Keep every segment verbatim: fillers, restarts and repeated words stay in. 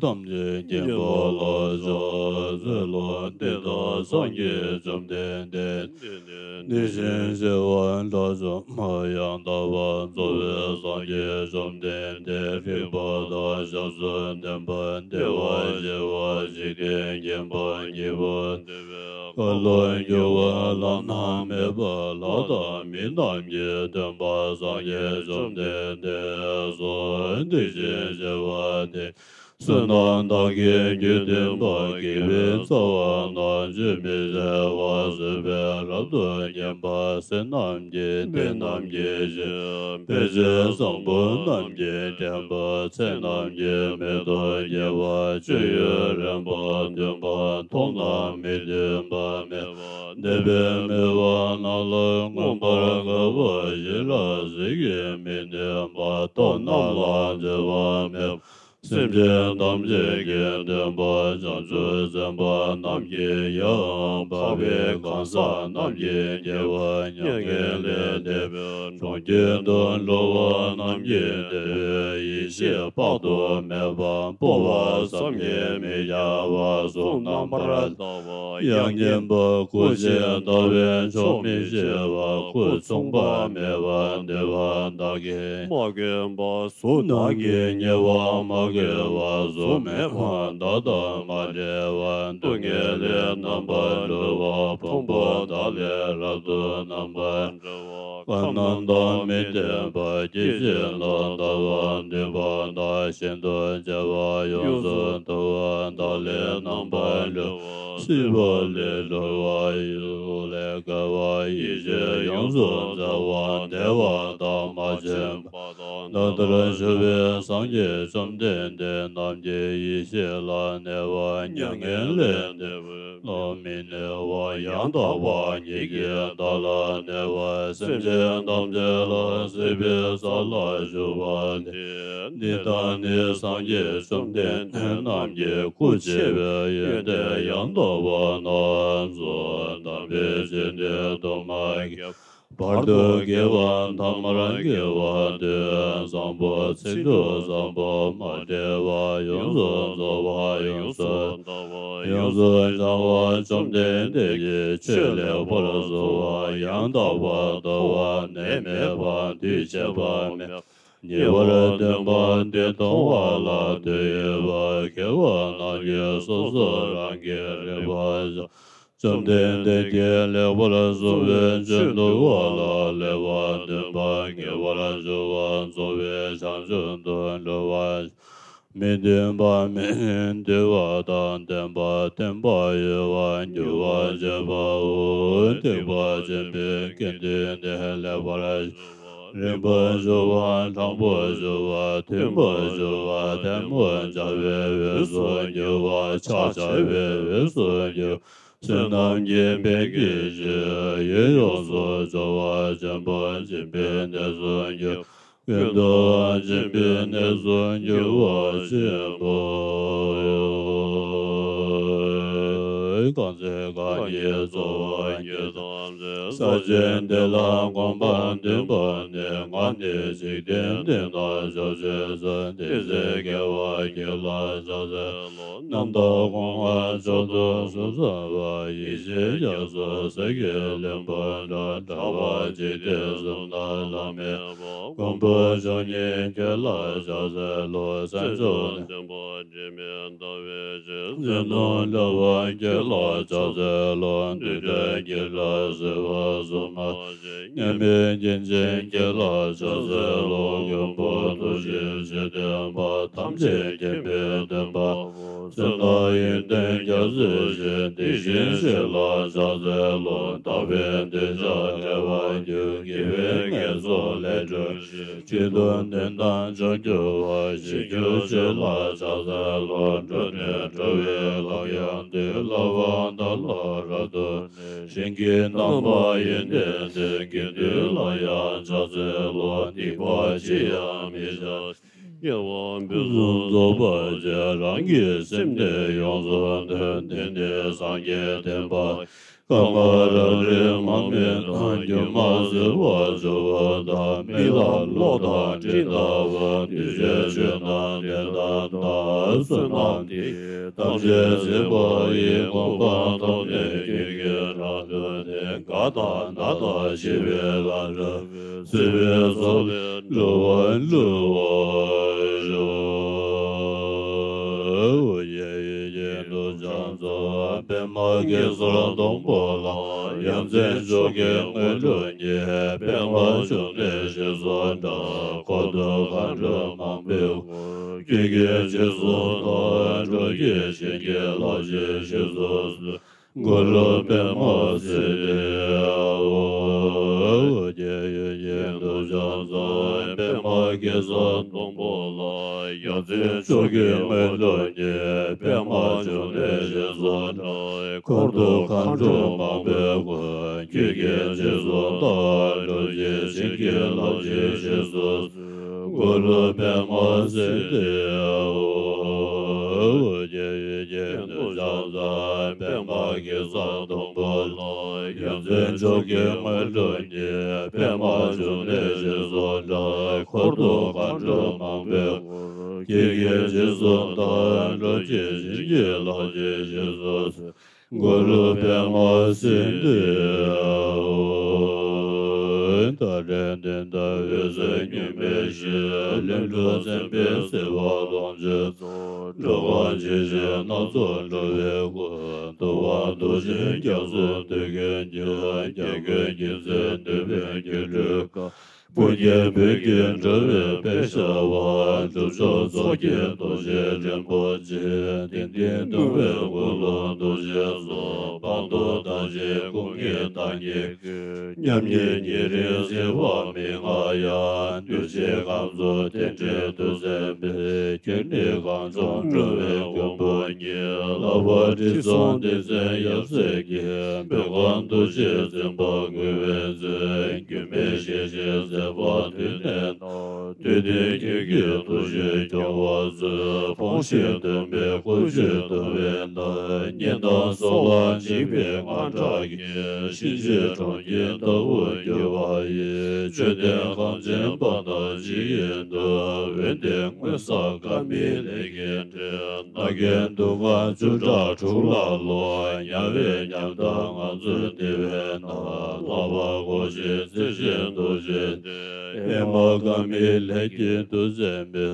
ཐམས་ཅད་མཁྱེན་པ་ལ་ཕྱག་འཚལ་ལོ། འདི་ལྟར་སངས་རྒྱས་བཅོམ་ལྡན་འདས། འདི་ནི་འདི་བཞིན་གཤེགས་པ་དགྲ་བཅོམ་པ་ཡང་དག་པར་རྫོགས་པའི་སངས་རྒྱས་བཅོམ་ལྡན་འདས། རིག་པ་དང་ཞབས་སུ་ལྡན་པ། བདེ་བར་གཤེགས་པ། འཇིག་རྟེན་མཁྱེན་པ། ཉེས་པ་འདས་པའི་ཁ་ལོ་སྒྱུར་བ། བླ་ན་མེད་པ། ལྷ་དང་མི་རྣམས་ཀྱི་སྟོན་པ། སངས་རྒྱས་བཅོམ་ལྡན་འདས་སོ། དེ་བཞིན་གཤེགས་པ་དེ་བསོད་ནམས་དག་གིས་རྒྱུད་འདུལ་བ། དགེ་བའི་རྩ་བ་རྣམས་ཆུད་མི་ཟ་བར་བཟོད་པས་རབ་ཏུ་མཁྱེན་པ། བསོད་ནམས་ཀྱི་གཏེར་རྣམས་ཀྱི་གཞི། དཔེ་བྱད་བཟང་པོ་རྣམས་ཀྱི་འདྲེན་པ། ཚེ་རྣམས་ཀྱི་མེ་ཏོག་རྒྱས་པ། སྤྱོད་ཡུལ་རན་པ། འདུན་པ་མཐོ་རྣམས་མི་མཐུན་པ་མེད་པ། འདོད་པའི་མོས་པ་རྣམས་ལ་མངོན་པར་དགའ་བ། ཞི་ལ་གཟུགས་ཀྱིས་མི་གནོད་པ། སྟོབས་རྣམས་ལ་འཛིན་པ་མེད་པ། སེམས་ཅན་ཐམས་ཅད་ཀྱི་སྟོན་པ། བྱང་ཆུབ་སེམས་དཔའ་རྣམས་ཀྱི་ཡང་། འཕགས་པའི་གང་ཟག་རྣམས་ཀྱི་དགེ་བ། མྱ་ངན་ལས་འདས་པའི་གྲོང་ཁྱེར་དུ་འགྲོ་བ་རྣམས་ཀྱི་དེ་བས་ཡེ་ཤེས་དཔག་ཏུ་མེད་པ། སྤོབས་པ་བསམ་གྱིས་མི་ཁྱབ་པ། གཟུགས་རྣམ་པར་དག་པ། དབྱངས་སྙན་པ། སྐུ་ཅན་ལྟ་བས་ཆོག་མི་ཤེས་པ། སྐུ་མཚུངས་པ་མེད་པ། འདུས་པ་བདག་གིས་མ་གོས་པ། གཟུགས་རྣམས་ཀྱི་ཉེ་བར་མ་གོས་པ། གཟུགས་མེད་པ། བདག་དང་མ་བྲལ་བ། སྡུག་བསྔལ་ལས་རྣམ་པར་གྲོལ་བ། ཕུང་པོ་དག་ལས་རབ་ཏུ་རྣམ་པར་གྲོལ་བ། ཁམས་རྣམས་དང་མི་ལྡན་པ། སྐྱེ་མཆེད་རྣམས་དག་པ། འདུས་པ་དག་ཤིན་ཏུ་ཕྱེ་བ། ཡོངས་སུ་འདུ་བ། བདག་ལས་རྣམ་པར་གྲོལ་བ། སྲིད་པ་ལས་གྲོལ་བ། ཡིད་ལས་འགལ་བ། ཡེ་ཤེས་ཡོངས་སུ་བཙལ་བ། བདེ་བ་དང་མ་བྱོན་པ། ད་ལྟར་བཞུགས་པའི་སངས་རྒྱས་བཅོམ་ལྡན་འདས་རྣམས་ཀྱི་ཡེ་ཤེས་ལ་གནས་པ། མྱ་ངན་ལས་འདས་པ་ལ་མི་གནས་པ། ཡང་དག་པ་ཉིད་ཀྱིས་བདག་ལ་གནས་པ། སེམས་ཅན་ཐམས་ཅད་ལ་སྲིད་པའི་ས་ལ་བཞུགས་པ་སྟེ། འདི་དག་ནི་སངས་རྒྱས་བཅོམ་ལྡན་འདས་རྣམས་ཀྱི་སྐུ་ཆེ་བའི་ཡོན་ཏན་ཡང་དག་པ་རྣམས་སུ། དམ་པའི་ཆོས་འདི་དུ་མ་སྐྱེས། བར་དུ་དགེ་བ་ཐ་མར་དགེ་བ་སྟེ། བཟང་པོ་ཚིག་འབྲུ་བཟང་པོ་མ་འདྲེས་པ། ཡོངས་སུ་རྫོགས་པ་ཡོངས་སུ་དག་པ་ཡོངས་སུ་བྱང་བ། བཅོམ་ལྡན་འདས་ཀྱི་ཆོས་ལེགས་པར་གསུངས་པ། ཡང་དག་པར་རྟོགས་པ། ནད་མེད་པ། འདུས་བྱས་པ་མེད་པ། ཉེ་བར་སྟོན་པ་འདི་མཐོང་བ་ལ་དོན་ཡོད་པ། མཁས་པ་རྣམས་ཀྱིས་སོ་སོ་རང་གིས་རིག་པར་བྱ། བཅོམ་ལྡན་འདས་ཀྱིས་ལེགས་པར་གསུངས་པའི་ཆོས་འདུལ་བ་ལ་ལེགས་པར་སྟོན་པ། ངེས་པར་འབྱུང་བ་རྫོགས་པའི་བྱང་ཆུབ་ཏུ་འགྲོ་བར། མི་མཐུན་པ་མེད། འདུལ་བ་དང་ལྡན་པ། བསྟན་པ་ཡོད་པ། འགྱུར་བ་བྱེད་པའོ། སྡིག་པ་ཆེན་པོའི་དགེ་འདུན་ནི་ལེགས་པར་རིམ་པར་ཞུགས་པ། དྲང་པོར་ཞུགས་པ། མཐུན་པར་ཞུགས་པ། ཐལ་མོ་སྦྱར་བའི་འོས་སུ་འགྱུར་བ། ཕྱག་བྱ་བའི་འོས་སུ་འགྱུར། བསོད་ནམས་ཀྱི་དཔལ་གྱིས་ཞིང་ཡུལ་ཡོངས་སུ་སྦྱོར་བ། ཆེན་པོ་སྦྱིན་པའི་གནས་སུ་འགྱུར། ཀུན་ཏུ་སྦྱིན་པའི་གནས་སུ་འགྱུར་བ་ཆེན་པོ། གང་ཚེ་རྐང་གཉིས་རྫོགས་པར་འགྱུར། ཐམས་ཅད་ས་བཅུ་འདི་ལ་གོམས་པར་འདུན་པ་ནི། ང་ནི་འཇིག་རྟེན་འདི་ན་ཕྱོགས་བཅུའི་མཚན། དེ་ཚེ་དགེ་བ་བགྱིད་ལ་ཕྱག་འཚལ་ལོ། རྣམ་དག་གོང་མ་མཆོག་ཏུ་གསུངས་ས་པ། ཡེ་ཤེས་རྒྱ་མཚོ་ཟེར་གྱིས་བརླན་པ་འདྲ། གྲགས་པ་འཇིག་རྟེན་གསུམ་ན་ལྷག་མེད་པ། མགོན་པོ་མཆོག་ཉིད་ཁྱེད་ལ་ཕྱག་འཚལ་ལོ། མཚན་མཆོག་ལྡན་པ་དྲི་མེད་ཟླ་བའི་ཕྱོགས། མཚན་མཐོང་གྲགས་པ་ཁྱེད་ལ་ ཕྱག་འཚལ་ལོ། འདུས་བྱས་སྐད་གྲགས་སྲིད་པ་གསུམ་མ་མཉམ་པའི་སྐྱེ་མཆེད་བརྒྱད་ལ་ཕྱག་འཚལ་ལོ། མགོན་པོ་ཐུགས་རྗེ་ཆེ་བསྟན་པ། ཐམས་ཅད་མཁྱེན་པའི་སྟོན་པ་པོ། བསོད་ནམས་ཡོན་ཏན་རྒྱ་མཚོའི་གཞི། དེ་བཞིན་གཤེགས་ལ་ཕྱག་འཚལ་ལོ། དག་པའི་གདུལ་བྱ་བསྐལ་པར་རྒྱུ། དགེ་བའི་བསྔལ་སོགས་ལས་གྲོལ་ཞིང་། ཆོས་དང་དོན་དམ་བྱང་ཆུབ་པ། ཞི་ཁྱོད་མཆོད་ལ་ཕྱག་འཚལ་ལོ། འགྲོ་དོན་གྲོལ་བའི་ལམ་ཡང་དུས། བསླབ་པ་དག་ལ་རབ་ཏུ་གནས། ཞིང་གི་རྣམ་པར་ཡོན་ཏན་ལྡན། དགེ་འདུན་ལ་ཡང་ཕྱག་འཚལ་ལོ། སྡིག་པ་ཅི་ཡང་མི་བྱ། དགེ་བ་ཕུན་སུམ་ཚོགས་པར་སྤྱད། རང་གི་སེམས་ནི་ཡོངས་སུ་འདུལ། དེ་ནི་སངས་རྒྱས་བསྟན་པ། བསྐལ་པ་རབ་རིམ་མ་སྨིན་ཐང་། སྒྱུ་མར་གསལ་བར་བྱ་བ་དང་། མི་ལ་གློག་དང་སྤྲིན་ལྟ་བུ། འདུས་བྱས་ཆོས་རྣམས་དེ་ལྟར་བལྟ། བསོད་ནམས་འདི་ཡིས་ཐམས་ཅད་གཟིགས་པ་ཡི། ངོ་གང་ཐོབ་ནས་ཁྱོད་ཀྱི་རབ་ཏུ་བསྟན། དགའ་དང་ན་དང་ཞི་བའི་ལམ་རིམ་པས། སྲིད་པའི་མཚོ་ལས་འགྲོ་བ་སྒྲོལ་བར་ཤོག། ཡེ་ཡེ་ཡེ་འདུ་བྱང་ཚོགས། པདྨ་གེ་སར་སྡོང་པོ་ལ། ཡ་མཚན་མཆོག་གི་དངོས་གྲུབ་བརྙེས། པདྨ་འབྱུང་གནས་ཞེས་སུ་གྲགས། འཁོར་དུ་མཁའ་འགྲོ་མང་པོས་བསྐོར། ཁྱེད་ཀྱི་རྗེས་སུ་བདག་འགྲོ་ཞིང་། བྱིན་གྱིས་བརླབ་ཕྱིར་ཞེས་སུ་གསོལ། གུ་རུ་པདྨ་སིདྡྷི་ཧཱུྃ། ཡེ་ཡེ་ཡེ་འདུ་བྱང་ཚོགས། པདྨ་གེ་སར་སྡོང་པོ་ལ། ཡ་མཚན་མཆོག་གི་དངོས་གྲུབ་བརྙེས། པདྨ་འབྱུང་གནས་ཞེས་སུ་གྲགས། འཁོར་དུ་མཁའ་འགྲོ་མང་པོས་བསྐོར། ཁྱེད་ཀྱི་རྗེས་སུ་བདག་འགྲོ་ཞིང། བྱིན་གྱིས་བརླབ་ཕྱིར་ཞེས་སུ་གསོལ། གུ་རུ་པདྨ་སིདྡྷི་ཧཱུྃ། ཡེ་ཡེ་ཡེ་འདུ་བྱང་ཚོགས། པདྨ་གེ་སར་སྡོང་པོ་ལ། ཡ་མཚན་མཆོག་གི་དངོས་གྲུབ་བརྙེས། པདྨ་འབྱུང་གནས་ཞེས་སུ་གྲགས། འཁོར་དུ་མཁའ་འགྲོ་མང་པོས་བསྐོར། ཁྱེད་ཀྱི་རྗེས་སུ་བདག་འགྲོ་ཞིང། བྱིན་གྱིས་བརླབ་ཕྱིར་ཞེས་སུ་གསོལ། གུ་རུ་པདྨ་སིདྡྷི་ཧཱུྃ། ཏཱ་རེ་ཏནྟ་འོད་ཟེར་མྱུར་མེད་ཞི། ལྷུན་གྲུབ་སེམས་དཔའི་སྲིད་པ་ལོངས་སྤྱོད་རྫོགས། འགྲོ་ཀུན་འཇིགས་བྱེད་སྣ་ཚོགས་འགྲོ་བའི་སྐོར། བསྡུ་བ་བསྡུ་ཞིང་རྒྱ་མཚོ་འདོད་དགུའི་རྒྱུ། རྒྱལ་ཀུན་མཁྱེན་བརྩེ་འདོད་པའི་སྒྱུ་འཕྲུལ་དཀར། བུ་སྐྱེས་བོད་ཀྱི་འགྲོ་བའི་དཔལ་ཤར་བ། སྒྲུབ་མཆོག་མཚོ་སྐྱེས་རྡོ་རྗེ་རིན་པོ་ཆེ། དེང་འདིར་སྟོན་པའི་སྐུ་གསུང་ཐུགས་རྗེས་སུ། སྤངས་རྟོགས་དག་བྱེད་སྐུ་ལྔའི་བདག་ཉིད་ཀྱི། མཉམ་ཉིད་ཉེ་རིང་གཟིགས་པ་མི་མངའ་ཡང་། འདུས་བྱས་ཁམས་གསུམ་རྟེན་འབྲེལ་དུས་མཚན་པའི། ཁྱེད་ནི་གངས་ལྗོངས་འགྲོ་བའི་མགོན་པོ་ཉིད། ལྷག་པར་དྲི་བསུང་ལྡན་མཚན་ཡབ་སྲས་ཀྱི། བོད་ཁམས་རྡོ་རྗེ་འཛིན་པ་རྒོད་པའི་མཚན། སྒྱུ་མའི་ཞལ་བཞེས་མཛད་པ་དུས་ནས་ན། དུས་མཐའི་ཁྱེད་ཀྱི་ཐུགས་རྗེས་སྐྱོང་བར་མཛོད། ཕོངས་ཤིང་འདུན་པའི་ཀུན་སྤྱོད་དུལ་བའི་མཐར། གཉེན་དང་སྲོག་ལ་འཇིགས་པའི་དངངས་སྐྲག་གིས། གཤིན་རྗེའི་གྲོང་ཁྱེར་ལྟ་བུར་གྱུར་པ་ཡི། བཅོམ་ལྡན་གངས་ཅན་དཔལ་དང་མཆིས་ཀྱི་འདུན། འོན་ཏེ་མངོན་སངས་དགའ་མི་ལྷན་གྱིས་འབྲེལ། ནམ་མཁའི་མདུང་ཁམས་བཅུ་ཕྲག་དྲུག་ལ་ལོག། དམྱལ་བའི་ཉམ་ཐག་ངང་ཚུལ་བདེ་བའི་ནང་། ལྷག་པར་དགོངས་ཤིག་བརྩེ་ཆེན་རྡོ་རྗེ་གདན། ཨེ་མ་དགའ་མི་ལྷན་གྱིས་འདུ་མཛད་པའི།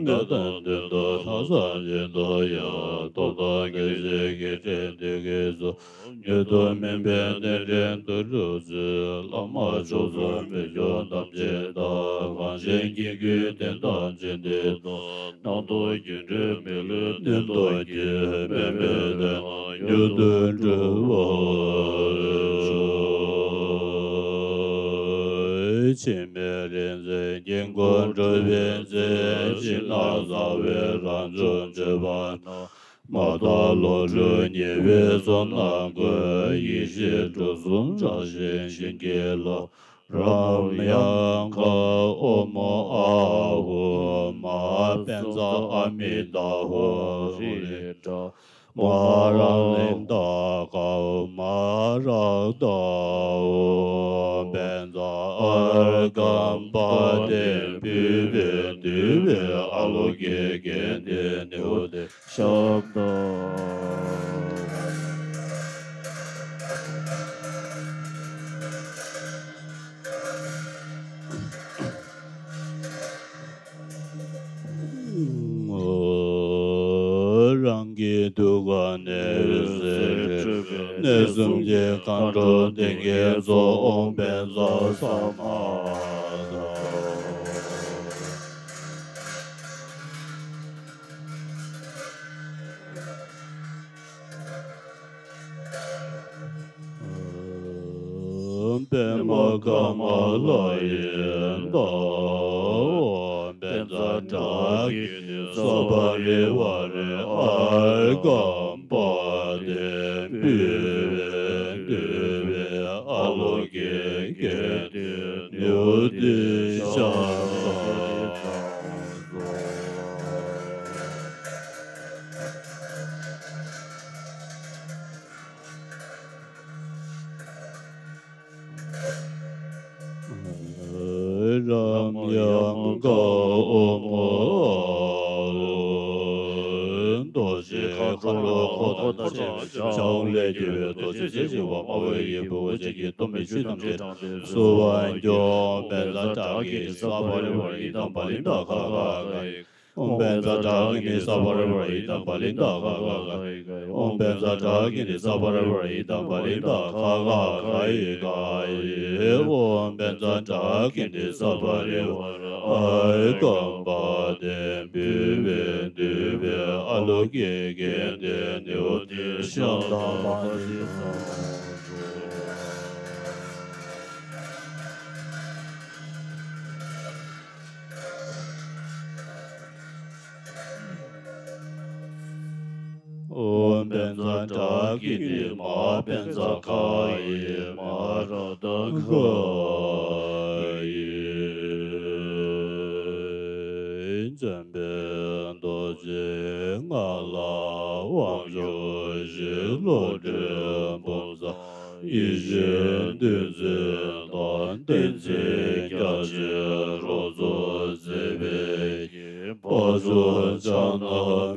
དགའ་དང་འདུན་དང་ལྷག་བསམ་ཡིན་དང་ཡང་། སྟོབས་དང་སྐད་ཅིག་གིས་འདྲེན་བདུད་ཀྱི་ཚོགས། མྱུར་དུ་སྨིན་པའི་གནས་འདྲེན་དུད་འགྲོ་ཚུལ། བླ་མ་མཆོག་གསུམ་མི་སྐྱོ་ཐམས་ཅད་དག། གངས་ཅན་སྐྱེ་དགུའི་བདེན་མཐའ་ཅི་འདི་རྟོགས། སྣང་སྟོང་སྒྱུ་འཕྲུལ་མི་ལུས་གནས་ལྡོག་གི། དམན་པའི་ལས་ངན་མྱུར་དུ་གྲོལ་བར་ཤོག། འཆི་མེད་རིག་འཛིན་དཀྱིལ་འཁོར་སྒྲུབ་པའི་ཚེ། ཕྱི་ནང་གསང་བའི་རང་བྱུང་མཆོད་པ་རྣམས། མ་དག་ལོངས་སྤྲུལ་ཉེ་བའི་ཚོགས་རྣམས་བསྐུལ། ཡེ་ཤེས་གྲུ་གསུམ་བསྒྲགས་ཤིང་བྱིན་གྱིས་རློབས། རཾ་ཡཀྵ་ཨོཾ་ཨཱཿཧཱུྃ་མ་ཧཱ། པཉྩ་ཨ་མི་ཏ་ཧཱུྃ་རི་ཏྲ་མ་ཧཱ་རཱ་ཧཱུྃ་ལི་ཏ་ཀ་ཧཱུྃ་མ་ཧཱ་རཀྵ་ཏ་ཧཱུྃ། པཉྩ་ཨརྒྷཾ་པཱ་ཏི་ཕུལ་བས་འདུས་པའི་ཨ་ལོ་ཀེ་གན་དྷེ་ནཻ་ཝི་དྱ་ཤ་བྷཱ་ཏ། རང་གི་ཐུགས་ཀ་ནས་འོད་ཟེར་འཕྲོས་ གནས་གསུམ་གྱི་མཁའ་འགྲོ་སྡེ་བརྒྱད་རྫོགས། ཨོཾ་བཛྲ་ས་མ་ཏྭ། པདྨ་ཀ་མ་ལ་ཡི་བདག། ཨོཾ་བཛྲ་ཏྲ་ཀིརྟི་སརྦ་རི་ཝཱ་རེ་ཨཱ་ཀམ་པ་ཏེ། བུ་བན་དུ་བན་ཨ་ལོ་ཀེ་ཀན་ཏི་ནུ་ཏི་ཤཱ་ཏ། རཾ་ཡཾ་ཀ་ཨོཾ་ཨཱཿ། རྡོ་རྗེ་མཁའ་འགྲོ་འཁོར་དང་བཅས་པའི་ཕྱག་ལས་གྱུར་པའི་རྡོ་རྗེ་རྩེ་གཅིག་པ་དཔའ་བོའི་ཡུལ་བུམ་པ་ཅན་གྱི་གཏོར་མའི་ཆུས་ཐམས་ཅད་བཀྲུ་བར་འགྱུར། ཨོཾ་བཛྲ་ཏྲ་ཀིརྟི་སརྦ་རི་ཝཱ་རེ་ཨི་དཾ་བ་ལི་ཏ་ག་ག་ག་ཡི། ཨོཾ་བཛྲ་ཏྲ་ཀིརྟི་སརྦ་རི་ཝཱ་རེ་ཨི་དཾ་བ་ལི་ཏ་ག་ག་ག་ཡི་ག་ཡི། ཨོཾ་བཛྲ་ཏྲ་ཀིརྟི་སརྦ་རི་ཝཱ་རེ་ཨི་དཾ་བ་ལི་ཏ་ག་ག་ག་ཡི་ག་ཡི། ཨོཾ་བཛྲ་ཏྲ་ཀིརྟི་སརྦ་རི་ཝཱ་རེ་ཨཱཿ་ཀམ་པ་ཏེ། བུ་བན་དུ་བན་ཨ་ལོ་ཀེ་ཀན་ཏི་ནུ་ཏི་ཤཱ་ཏ་མ་ནི་ས། ཨོཾ་བཛྲ་ཏྲ་ཀིརྟི་མ་བཛྲ་ག་ཡི་མ་ར་ཏ་ག་ཡི། འཇམ་དཔལ་རྡོ་རྗེ་ལྔ་ལ་དབང་ཕྱུག་བཞི། བློ་གྲོས་འབུམ་ཚོགས་ཡེ་ཤེས་བདུད་རྩི་དང་། བསྟན་འཛིན་རྒྱ་ཆེན་རོལ་མཚོ་མཛེས་པའི་དབྱིངས། དཔལ་མཚོ་ཕྱག་ན་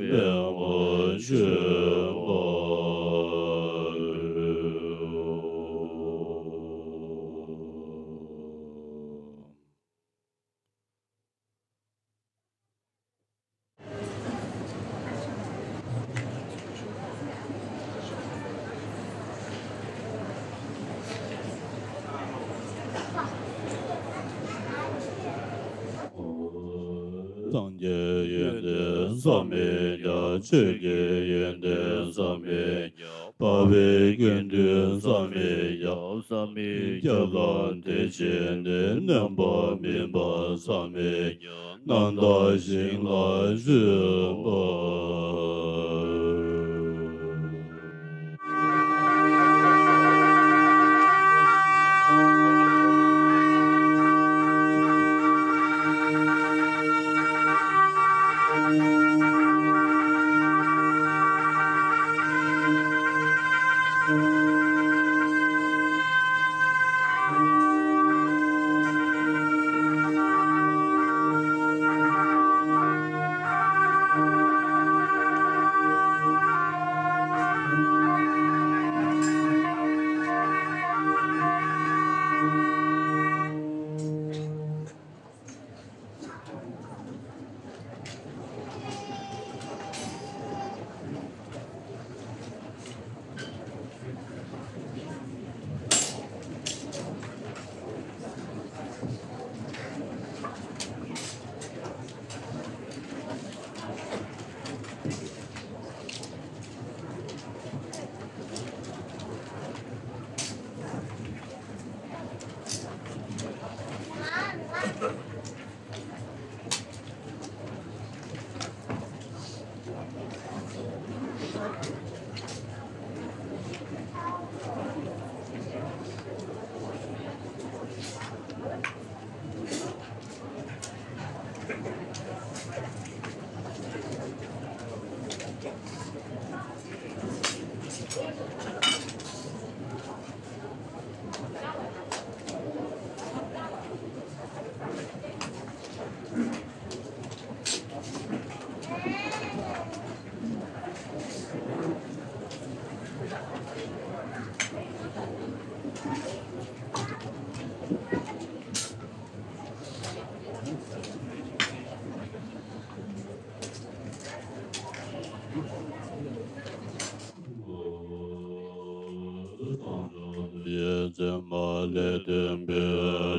པདྨོ་ཆོས་འཁོར། སངས་རྒྱས་ཡོན་ཏན་བསམ་མི་ཁྱབ། ཆོས་ཀྱི་ཡོན་ཏན་བསམ་མི་ཁྱབ། འཕགས་པའི་ཀུན་འདུས་བསམ་མི་ཁྱབ། བསམ་མི་ཁྱབ་པ་དེ་ཅན་ནི། རྣམ་པར་སྨིན་པ་བསམ་མི་ཁྱབ། རྣམ་དག་ཞིང་ལ་སྤྱོད་པ། ལས་སྟོན་པའི་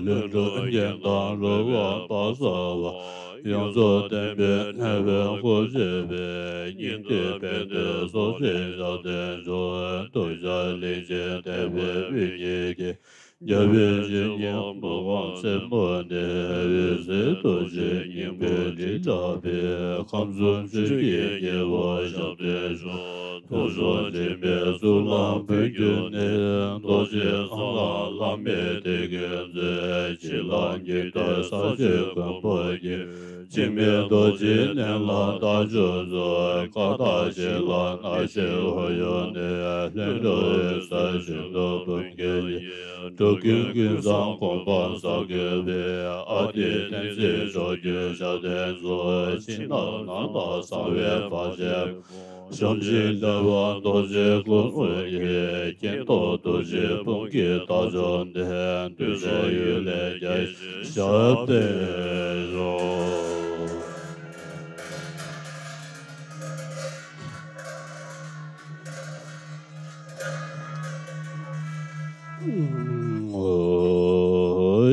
ལྷུན་གྲུབ་རྒྱན་དང་རོལ་པ་སྤ་སར་བ། ཡོངས་རྫོགས་བསྟན་པའི་གནས་པའི་སྐུ་བཞེས་པའི། སྙིགས་དུས་ཕན་བདེའི་ཚོགས་ཀྱི་ཞབས་བརྟན་ཤོག། གདུལ་བྱ་ལེགས་བྱས་བསྟན་པའི་དབུ་འཁྱིལ་གྱི། རྒྱལ་བའི་བཤེས་གཉེན་མུ་ཁམས་སྲིན་མོ་ནས། འོད་གསལ་རྡོ་རྗེ་སྙིང་པོའི་རི་བྲག་པའི། ཁམས་གསུམ་ཆོས་ཀྱི་རྒྱལ་པོ་ཞབས་བརྟན་ཤོག། ཐུགས་མཆོག་འདྲེན་པའི་གཙུག་ལག་བོད་བརྒྱུད་ནས། རྡོ་རྗེ་འཆང་ལ་བླ་མེད་དད་གུས་མཛོད། གྱེན་ལངས་ཀྱི་དུས་ས་ཆུ་མགོན་པོ་གྱི། འཆི་མེད་རྡོ་རྗེའི་གནས་ལ་བདག་མཆོད་མཛོད། བཀའ་རྟགས་བཞེས་ལ་སྣང་ཞིང་འོད་ཡུལ་ནས། ལྷུན་གྲུབ་འོད་གསལ་ཞིང་དུ་འབུམ་འཁྱིལ་གྱི། འགྲོ་ཀུན་ཀུན་བཟང་གོ་འཕང་ས་དགེ་བའི། ཨ་ཏི་བསྟན་འཛིན་མཆོག་གྱུར་ཞབས་བརྟན་ཤོག། ཕྱི་ནང་ནང་དང་གསང་བའི་བར་ཆད། བཤམས་ཤིང་བརྡལ་བ་རྡོ་རྗེའི་སྐུ་གསུང་གི། སྐྱེ་འགྲོ་འདུ་བྱེད་ཕུང་གི་དར་ལྕོག་ནས། འདུས་བྱས་ཡུལ་ལས་རྒྱས་ཤིང་ཞབས་བརྟན་ཤོག།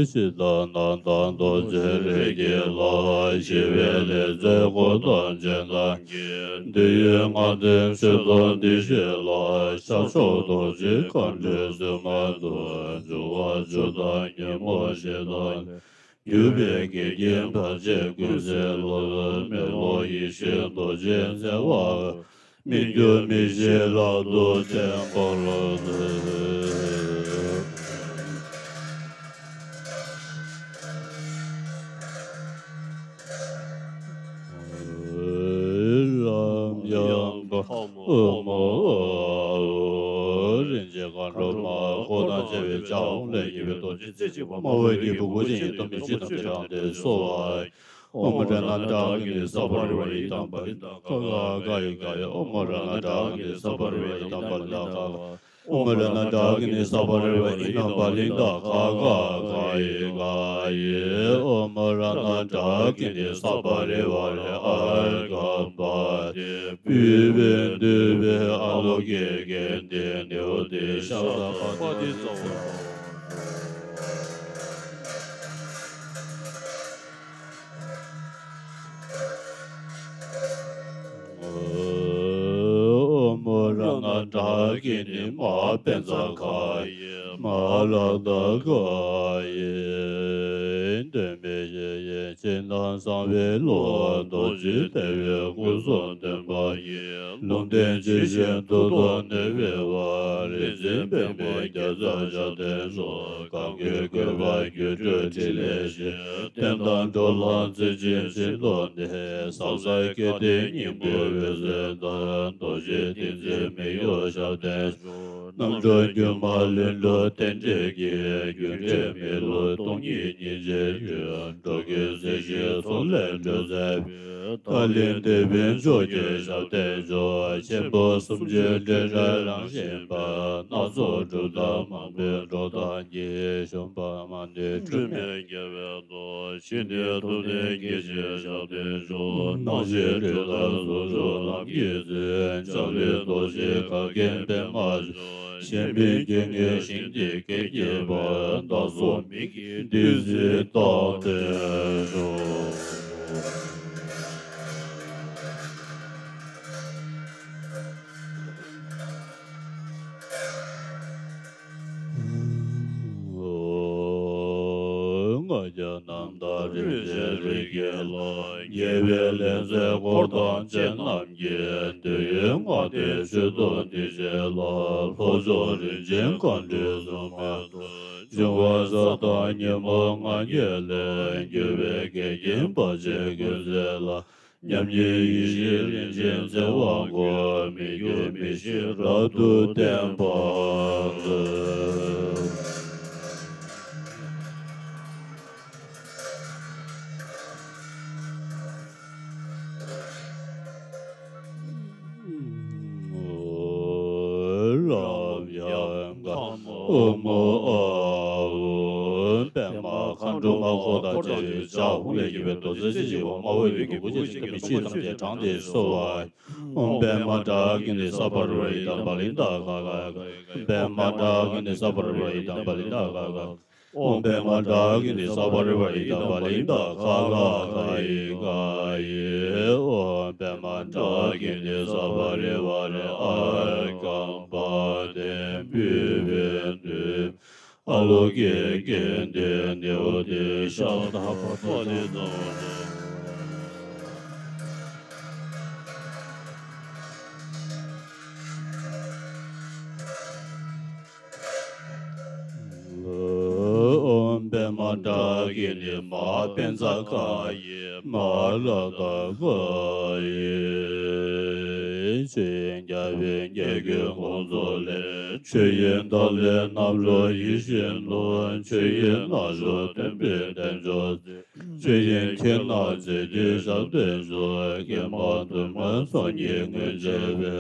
ཕྱི་དང་ནང་དང་རྡོ་རྗེ་རིགས་ཀྱི་ལྷ། ཞི་བའི་ལྷ་མཛད་འཁོར་དང་རྗེས་གནང་གི། འདི་ཡི་ལྔ་ལྡན་མཆོད་རྟེན་འདི་ཞིག་ལ། ཤར་ཕྱོགས་རྡོ་རྗེ་མཁའ་འགྲོའི་བཙུན་མ་དང་། འབྱུང་བ་བཅུ་དང་ཉོན་མོངས་ཞེ་སྡང་ལས། གྱུར་པའི་འགལ་རྐྱེན་བར་ཆད་ཀུན་སེལ་ལ། མེ་ལོང་ཡེ་ཤེས་རྡོ་རྗེའི་མཛད་པ། མི་འགྱུར་མི་ཤེས་རབ་ཏུ་བརྟན་པར་མཛོད། རབ་འབྱམས་པ་ཨོ་མ། རིན་ཆེན་མཁའ་འགྲོ་མ། འཁོར་དང་བཅས་པའི་ལྕགས་ལས་ཉེ་བའི་རྡོ་རྗེ་རྩེ་གཅིག་པ། དམར་པོའི་སྐྱེས་བུ་མགོ་ཅན་ཡི་དམ་པའི་ཆོས་ཐམས་ཅད་རང་དེར་གསོལ་བ། ཨོཾ་རཏྣ་ཏྲ་གི་ནི་སརྦ་རི་ཝཱ་ཨི་དམ་པ་ལི་ཏ་ག་ག་ག་ཡི་ག་ཡི། ཨོཾ་རཏྣ་ཏྲ་གི་ནི་སརྦ་རི་ཝཱ་ཨི་དམ་པ་ལི་ཏ་ག་ག། ཨོཾ་རཏྣ་ཏྲ་གི་ནི་སརྦ་རི་ཝཱ་ཨི་དམ་པ་ལི་ཏ་ག་ག་ག་ཡི་ག་ཡི། ཨོཾ་རཏྣ་ཏྲ་གི་ནི་སརྦ་རི་ཝཱ་རི་ཨ་ག་པ་ཏི། བུས་པས་འདུས་པའི་ཨ་ལོ་ཀེ་གན་ཏེ་ནེའུ་ཏེ་ཤ་ད་པ་ཏི་ཙོ། ཨོཾ་རཏྣ་ཏྲ་གི་ནི་མ་པཉྩ་ག་ཡི་མ་ལ་ད་ག་ཡི། སྟོན་པའི་ཞལ་བཞེས་ཕྱི་ནང་གསང་བའི་ལུགས། རྡོ་རྗེ་ལྟ་བུའི་སྐུ་གསུང་སྟོན་པ་ཡི། ལུང་བསྟན་ཇི་བཞིན་མཐུ་སྟོབས་ནུས་པའི་དབང་། རིག་འཛིན་པདྨས་བརྒྱ་རྩ་ཞབས་བརྟན་ཤོག། གང་གི་བཀོད་པ་སྒྱུ་འཕྲུལ་ཕྲིན་ལས་ཤིང་། བསྟན་དང་འགྲོ་ལ་བརྩེ་ཆེན་བཞིན་དུ་གནས། ཟབ་གསལ་སྐལ་ལྡན་སྙིང་པོའི་འོད་ཟེར་ལྟར། རྡོ་རྗེ་ཏིང་འཛིན་མི་གཡོ་ཞབས་བརྟན་ཤོག། རྣམ་འཕྲུལ་སྒྱུ་མ་ལྷུན་གྲུབ་རྟེན་འབྲེལ་གྱི། རྒྱུ་འབྲས་མི་བསླུ་སྟོང་ཉིད་སྙིང་རྗེའི་ཡུལ། འགྲོ་ཀུན་སྲིད་ཞིའི་ཚོགས་ལས་སྒྲོལ་མཛད་པའི། ཏཱ་ལའི་དེད་དཔོན་མཆོག་གྱུར་ཞབས་བརྟན་ཤོག། ཆེན་པོ་སུམ་ཅུའི་སྤྲུལ་སྒྲ་རང་བཞིན་པ། སྣ་ཚོགས་གྲུབ་མཐའ་མང་པོའི་འགྲོ་སྟངས་ཀྱི། ཞུམ་པ་མ་ནུས་སྒྲོན་མེ་རྒྱལ་བའི་མདོ། ཕྱི་ནས་ཐུབ་བསྟན་སྐྱེ་མཆེད་ཞབས་བརྟན་ཤོག། སྣང་ཞེན་དྲི་དང་ཟུག་རྔུ་ལམ་གྱིས་ཟིན། ལྕགས་རིའི་རྡོ་རྗེ་གར་མཁན་པདྨ་འབྱུང་། གཞན་མིན་དགེ་བསྙེན་ཞིང་འདི་སྐད་གཉིས་པ། བདག་སོགས་མི་དགེ་བདུད་རྩི་རྟག་བསྟེན་ཤོག། ལྔ་བརྒྱ་རྣམ་དག་རིན་ཆེན་རིགས་ཀྱི་ལྷ། རྒྱལ་བའི་ལྷ་མཛད་འཁོར་དང་བཅས་རྣམས་ཀྱིས། འདོད་ཡོན་ལྔ་ལྡན་མཆོད་རྟེན་འདི་ཞིག་ལ། ལྷོ་ཕྱོགས་རིན་ཆེན་མཁའ་འགྲོའི་བཙུན་མ་དང་། འབྱུང་བ་ས་དང་ཉོན་མོངས་ལྔ་བརྒྱ་ལས། གྱུར་པའི་འགལ་རྐྱེན་བར་ཆད་ཀུན་སེལ་ལ། མཉམ་ཉིད་ཡེ་ཤེས་རིན་ཆེན་བརྩེ་བ་སྐུ། མི་འགྱུར་མི་ཤེས་རབ་ཏུ་བརྟན་པར་མཛོད། ཨོཾ། པདྨ་མཁའ་འགྲོ་མ་འཁོར་དང་བཅས་པའི་ཕྱག་ཧཱུྃ་ལས་སྐྱེས་པའི་རྡོ་རྗེ་རྩེ་གཅིག་པ་དམར་པོའི་རིགས་ཀྱི་བུ་ཁྱོད་ཀྱི་ཐུགས་ཀྱི་ཕྱི་ཐམས་ཅད་དྲངས་ཏེ་གསོལ་བ། ཨོཾ་པདྨ་དཱ་ཀི་ནི་ས་བ་རི་ཝ་ཡི་དམ་བ་ལི་ཏ་ག་ག་ག། པདྨ་དཱ་ཀི་ནི་ས་བ་རི་ཝ་ཡི་དམ་བ་ལི་ཏ་ག་ག། ཨོཾ་པདྨ་དཱ་ཀི་ནི་ས་བ་རི་ཝ་ཡི་དམ་བ་ལི་ཏ་ག་ག་ག་ཡི་ག་ཡི། ཨོཾ་པདྨ་དཱ་ཀི་ནི་ས་བ་རི་ཝ་རི་ཨ་ཀམ་པ་ཏེ་བི་བི་དུ། ཨ་ལོ་ཀེ་ཀེ་ཏེ་ནེ་ཨོ་ཏེ་ཤ་ཏ་པ་ཏེ་ནོ། ཨོཾ་པདྨ་དཱ་ཀི་ནི་མ་པཉྩ་ཀ་ཡི་མ་ར་ཏ་ཀ་ཡི། ཆོས་དབྱིངས་རྒྱ་བོད་རྒྱལ་ཀུན་དགོངས་རྫོགས་ལས། ཆོས་དབྱིངས་ཐོག་ལས་རྣམ་རོལ་ཡིད་བཞིན་ནོར། ཆོས་དབྱིངས་རྣལ་འབྱོར་སྟོན་པའི་དལ་འབྱོར་རྩེ། ཆོས་དབྱིངས་ཁྱེད་རྣམས་མཛད་དུས་ཞབས་བརྟན་ཤོག། ཀྱེ་མ་འདུན་མ་ཚོགས་གཉིས་མངོན་བྱེད་པའི།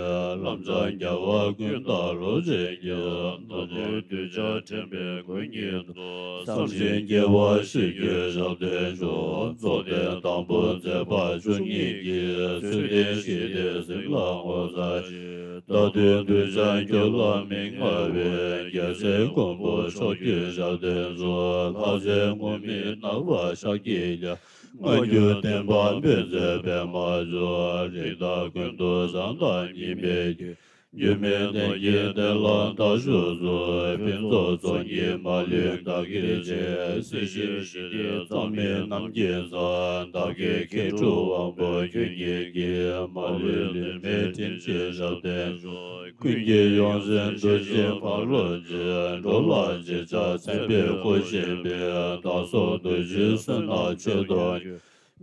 ལམ་སྲང་རྒྱལ་བ་ཀུན་བདག་རོལ་ཆེན་གྱི། མདོ་སྡེ་གདུལ་བྱ་འདྲེན་པའི་མགོན་ཉིད་དོ། བསམ་བཞིན་སྐྱེ་བ་བཞི་བསྐྱེད་ཞབས་བརྟན་ཤོག། རྫོགས་ལྡན་དང་པོ་མཛད་པ་བཅུ་གཉིས་ཀྱིས། ཚུལ་ལྡན་ཞི་བདེའི་གཟིགས་ལ་ངོ་མཚར་ཞིང་། བདག་མདུན་གདུལ་བྱ་འགྱུར་ལ་མི་མངའ་བའི། རྒྱལ་སྲས་མགོན་པོ་མཆོག་གྱུར་ཞབས་བརྟན་ཤོག། ལྷ་རྫས་ངུར་སྨྲིག་ནག་པ་ཤཱཀྱའི་ལྷ། སྔ་འགྱུར་བསྟན་པ་སྤེལ་མཛད་པདྨ་འབྱུང་། རིགས་བདག་ཀུན་ཏུ་བཟང་དང་ཉི་མའི་རྒྱལ། སྒྱུ་མའི་གདན་གྱི་གདན་ལ་བདག་བཞུགས་སུ། ཕུན་ཚོགས་ཚོགས་གཉིས་མ་ལུས་བདག་གིར་བྱེད། སྲིད་ཞིའི་ཞི་བདེ་རྩ་མེད་རྣམ་མཁྱེན་མཛད། བདག་གི་མཁས་གྲུབ་དབང་པོ་ཁྱོད་ཉིད་ཀྱིས། མ་ལུས་ལུས་མེད་དྲིན་ཆེན་ཞབས་བརྟན་ཤོག། ཀུན་གྱི་ཡོངས་འཛིན་གདུལ་ཞིང་ཕ་རོལ་ཕྱིན། འགྲོ་ལ་རྗེས་ཆགས་མཚན་དཔེའི་སྐུར་བཞེངས་པའི། བདག་སོགས་འདུ་བྱེད་བསོད་ནམས་མཆོད་དོ།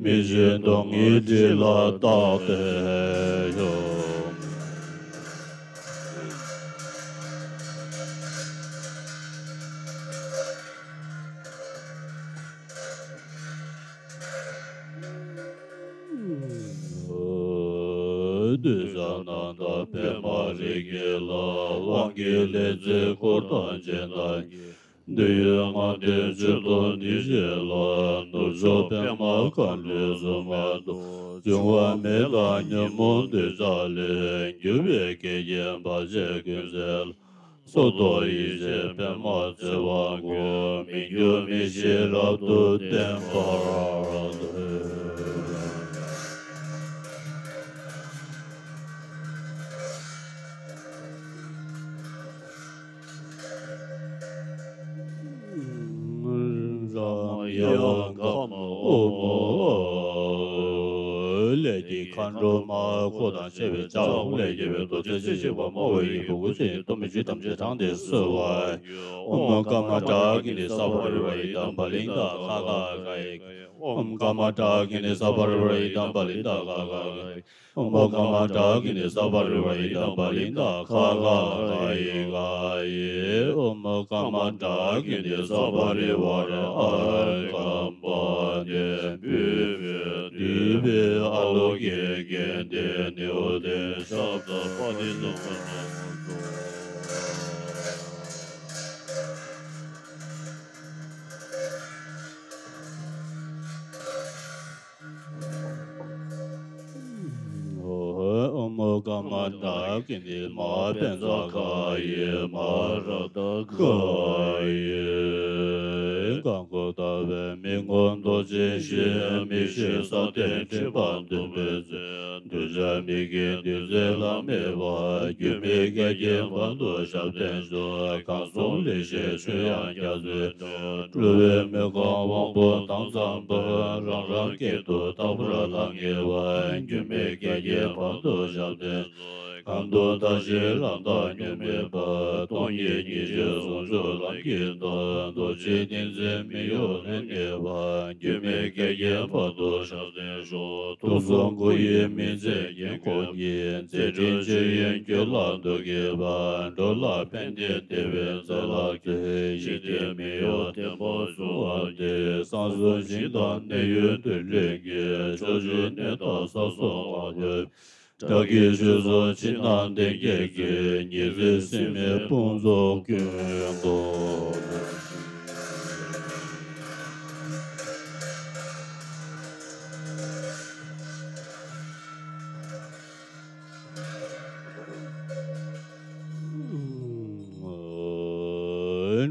མི་འཇིགས་སྡུག་བསྔལ་སྒྲིབ་ལ་བརྟགས་པའི་ཡུམ། གདུལ་བྱ་རྣམས་དང་པདྨ་རིགས་ཀྱི་ལྷ། དབང་གི་ལྷ་རྫས་འཁོར་དང་རྗེས་གནང་གི། འདོད་ཡོན་ལྔ་ལྡན་མཆོད་དོ་འདི་བཞེས་ལ། ནུབ་ཕྱོགས་པདྨ་མཁའ་འགྲོའི་བཙུན་མ་དང་། འབྱུང་བ་མེད་ལ་ཉོན་མོངས་འདོད་ཆགས་ལས། གྱུར་པའི་སྐད་ཅིག་བར་ཆད་ཀུན་སེལ་ལ། སོར་གཏོད་ཡེ་ཤེས་པདྨ་བརྩེ་བ་སྐུ། མི་འགྱུར་མི་ཤེས་རབ་ཏུ་བརྟན་པར་མཛོད། རང་ཡང་ཁམས་ཨོ་མོ། ལས་ཀྱི་མཁའ་འགྲོ་མ་འཁོར་དང་བཅས་པའི་ཕྱག་ཧཱུྃ་ལས་སྐྱེས་པའི་རྡོ་རྗེ་རྩེ་གཅིག་པ་དམར་པོ་ཡི་གེ་བུ་ཁྱོད་ཀྱི་ཐུགས་མི་མཆོག་ཐམས་ཅད་དྲངས་ཏེ་གསོལ་བ། ཨོཾ་ཀ་མ་ཏྲ་ཀི་ནི་ས་བ་རི་ཝ་ཡི་དམ་པ་ལི་ཏ་ཁ་ཁ་ཁ་ཡི། ཨོཾ་ཀ་མ་ཏྲ་ཀི་ནི་ས་བ་རི་ཝ་ཡི་དམ་པ་ལི་ཏ་ཁ་ཁ་ཁ་ཡི། ཨོཾ་ཀ་མ་ཏྲ་ཀི་ནི་ས་བ་རི་ཝ་ཡི་དམ་པ་ལི་ཏ་ཁ་ཁ་ཁ་ཡི་ཁ་ཡི། ཨོཾ་ཀ་མ་ཏྲ་ཀི་ནི་ས་བ་རི་ཝ་རི་ཨ་ཀམ་པ་ཏེ་བི་བི་དུ་བི་ཨ་ལོ་ཀེ་ཀེ་ཏེ་ནེ་ཨོ་ཏེ་ཤ་ཏ་པ་ཏི་ཏོ་ཀ་ཏོ་ཏོ། ཨོཾ་ཀ་མ་ཏྲ་ཀི་ནི་མ་པཉྩ་ཀ་ཡི་མ་ར་ཏ་ཀ་ཡི། གང་སྐུ་ལྟ་བས་མི་ངོམས་རྡོ་རྗེ་ཞིང་། མི་ཤེས་ས་སྟེང་སྒྲིབ་པ་འདུལ་བའི་ཚུལ། གདུལ་བྱ་མི་སྐྱེ་འདུལ་མཛད་ལྷག་མེད་པ། སྒྱུ་མའི་སྐད་ཅིག་བར་དུ་ཞབས་བརྟན་ཤོག། གང་གསུང་ལེགས་བཤད་ཆོས་དབྱངས་རྒྱ་མཚོའི་སྒྲ། འགྲོ་བའི་མི་ཁོམ་དབང་པོ་དྭངས་གཙང་པ། རང་རང་སྐད་དུ་རྟག་པར་ལྷང་ངེ་བ། སྒྱུ་མའི་སྐད་ཅིག་བར་དུ་ཞབས་བརྟན་ཤོག། གང་དུ་བལྟ་ཞིང་རང་མདངས་ཉམས་མེད་པ། སྟོང་ཉིད་སྙིང་རྗེ་ཟུང་འཇུག་ལམ་གྱི་བདག། རྡོ་རྗེ་ཏིང་འཛིན་མི་གཡོ་ལྷན་ངེས་པ། སྒྱུ་མའི་སྐད་ཅིག་བར་དུ་ཞབས་བརྟན་ཤོག། དུག་གསུམ་སྐུ་ཡི་མིང་ཚིག་དཀྱིལ་འཁོར་ཉིད། མཛད་འཕྲིན་ཆོས་དབྱིངས་རྒྱུད་ལ་འདུ་བསྐྱེད་པ། འགྲོ་ལ་ཕན་བདེའི་བདེ་བའི་རྩ་ལག་ཏུ། ཞི་བདེ་མི་གཡོ་བརྟན་པ་བཟུང་བ་སྟེ། གསང་གསུམ་ཞིང་དང་གནས་ཡུལ་དུ་ལྷུན་གྱིས། ཕྱོགས་བཅུའི་གནས་དང་ས་གསུམ་དབང་དུ། བདག་གིས་ཆོས་སུ་ཕྱི་ནང་གཏན་བརྒྱད་ཀྱི། ཉི་ཟེར་སྲིབ་མའི་དཔུང་ཚོགས་ཀུན་ཏུ།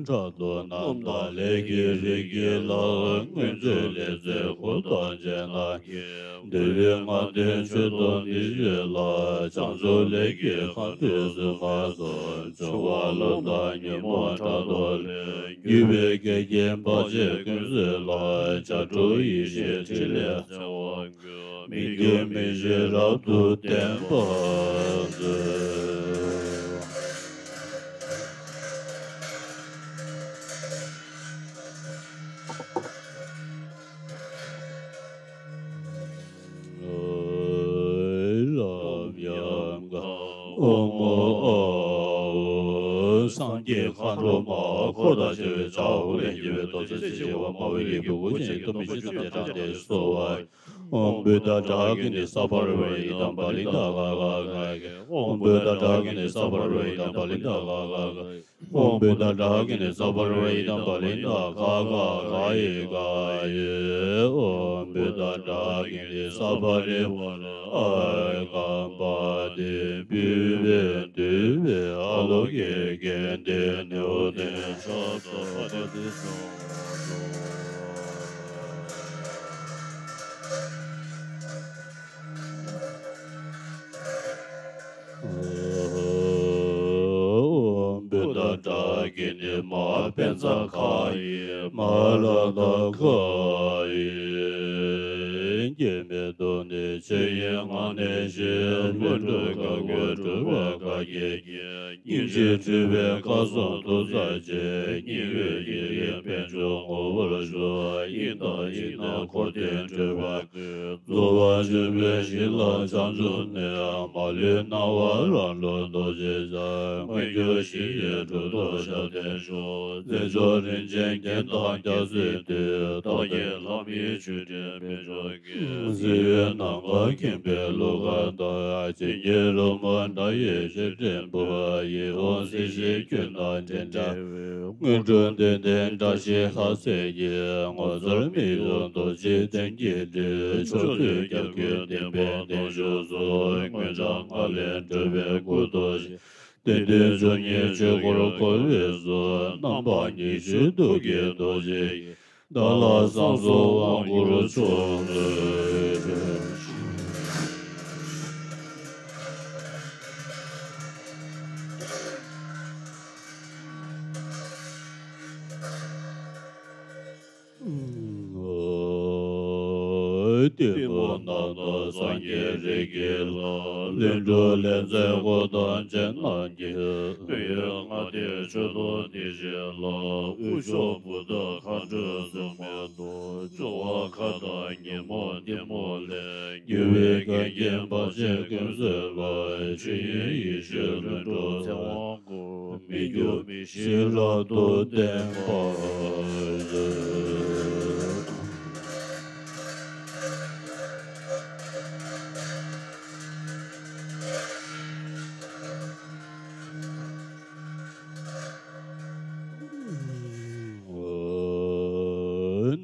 དྲག་ཏུ་རྣམ་དག་ལས་ཀྱི་རིགས་ཀྱི་ལྷ། མངོན་སྤྱོད་ལས་མཛད་འཁོར་དང་བཅས་རྣམས་ཀྱིས། འདུལ་བའི་སྔགས་བཟླས་མཆོད་དོ་འདི་བཞེས་ལ། བྱང་ཆུབ་ལས་ཀྱི་མཁའ་འགྲོའི་སེམས་དཔའ་སོགས། འབྱུང་བ་ཀླུ་དང་ཉོན་མོངས་ཕྲག་དོག་ལས། རྒྱུ་བའི་འགལ་རྐྱེན་བར་ཆད་ཀུན་སེལ་ལ། བྱ་གྲུབ་ཡེ་ཤེས་ཕྲིན་ལས་འཚེ་བ་ཀུན། མི་འགྱུར་མི་ཤིགས་རབ་ཏུ་བརྟན་པར་མཛོད། ལམ་ཡང་དགའ། ཨོཾ་ཨོ་ཨོ། སངས་རྒྱས་མཁའ་འགྲོ་མ། འཁོར་དང་བཅས་པའི་བྱ་བ་ལས་སྐྱེས་པའི་ཐོབ་བྱ་སྲིད་ཞི་བ་སྨྲ་བའི་ཡི་གེ་དགུ་ཅན་གྱི་ཐོབ་མི་ཤེས་ཐམས་ཅད་དྲངས་ཏེ་གསོལ་བ། ཨོཾ་བུདྡྷ་ཏྲཱ་གི་ཎི་སརྦ་རོ་ཧི་ཏམ་པ་ལི་ཏ་ག་ག་ག་གི། ཨོཾ་བུདྡྷ་ཏྲཱ་གི་ཎི་སརྦ་རོ་ཧི་ཏམ་པ་ལི་ཏ་ག་ག་ག་གི། ཨོཾ་བུདྡྷ་ཏྲཱ་གི་ཎི་སརྦ་རོ་ཧི་ཏམ་པ་ལི་ཏ་ག་ག་ག་ཡི་ག་ཡི། ཨོཾ་བུདྡྷ་ཏྲཱ་གི་ཎི་སརྦ་རི་ཝཱ་ར་ཨ་ཀམ་པ་ཏི་བི་བི་དུ་བི་ཨ་ལོ་ཀེ་ཀེ་ཏེ་ནེ་ཨོ་ཏེ་ཤ་ཏ་ཨ་ཏི་སོ། ཨོཾ་བུདྡྷ་ཏྲཱ་གི་ཎི་མ། པཉྩ་ཁ་ཡི་མ་རཀྟ་ཁ་ཡི། སྐྱེ་མེད་དུ་ནི་ཆོས་དབྱིངས་ངང་གནས་ཤིང་། ལྷུན་གྲུབ་དཀར་པོས་གྲུབ་པའི་བཀའ་བརྒྱད་ཀྱིས། སྙིང་རྗེས་སྤྲུལ་པའི་བཀའ་སྲུང་ཐུགས་རྗེ་ཅན། སྙིང་པོའི་ཡི་གེ་པད་འབྱུང་ངོ་བོར་བཞུགས། དབྱིངས་དང་དབྱིངས་ནས་འཁོར་འདས་སྤྲུལ་པ་ཀུན། རྫོགས་པ་ཆེན་པོའི་ཞིང་ལ་བྱང་ཆུབ་གནས། མ་ལུས་སྣང་བ་རང་གྲོལ་རྡོ་རྗེ་འཆང་། མངོན་གྱུར་ཞི་བའི་གྲུབ་ཐོབ་ཞབས་བརྟན་ཤོག། རྩེ་མཆོག་རིན་ཆེན་རྒྱན་དང་རྒྱ་མཚོའི་རྡུལ། རྟག་བརྒྱད་ལྷ་མིའི་མཆོད་སྤྲིན་དཔལ་མཆོག་གིས། གཟི་འོད་ནམ་མཁར་ཁེངས་པའི་གླུ་གར་དང་། བྱིན་གྱིས་རོལ་མོའི་སྒྲ་ཡིས་བརྗིད་ལྡན་པོ། ཡིད་འོང་སྲིད་ཞིའི་ཁྱོན་ནས་འདྲེན་བྲལ་བའི། དངོས་གྲུབ་བདེ་ལྡན་བཀྲ་ཤིས་ལྷ་སྲས་ཀྱི། ངོ་མཚར་མི་གཡོ་རྡོ་རྗེའི་གདན་གྱི་སྤྲུལ། ཕྱོགས་བཅུའི་རྒྱལ་ཀུན་བསྟན་པའི་གདན་ཞུགས་སུ། མངོན་བྱང་ངང་ལས་སྒྲོལ་བའི་སྐུ་མདོག་ཅན། བདེ་སྟོང་བཅུ་གཉིས་ཆོས་འཁོར་བསྐོར་བའི་གཟུགས། རྣམ་པ་ཉི་ཤུའི་གདུགས་ཀྱི་རྡོ་རྗེ་ཡིས། བདག་ལ་བསང་གསོལ་དབང་བསྐུར་ཕྱོགས་བཅུའི། གཏི་མུག་རྣམ་དག་སངས་རྒྱས་རིགས་ཀྱི་ལྷ། ལྷུན་གྲུབ་ལྷ་མཛེས་འཁོར་དང་བཅས་རྣམས་ཀྱིས། སྔོན་ཡོད་སྔགས་བཟླས་མཆོད་དོ་འདི་བཞེས་ལ། དབུས་ཕྱོགས་བུདྡྷ་མཁའ་འགྲོའི་སྲུང་མའི་མདོག། སྤྱོད་པ་མཁའ་ལྟར་ཉོན་མོངས་གཏི་མུག་ལས། རྒྱུ་བའི་འགལ་རྐྱེན་བར་ཆད་ཀུན་སེལ་བ། ཆོས་དབྱིངས་ཡེ་ཤེས་ལྷུན་གྲུབ་ཚེ་དབང་སྐུ། མི་འགྱུར་མི་ཤིགས་རབ་ཏུ་བརྟན་པར་མཛོད།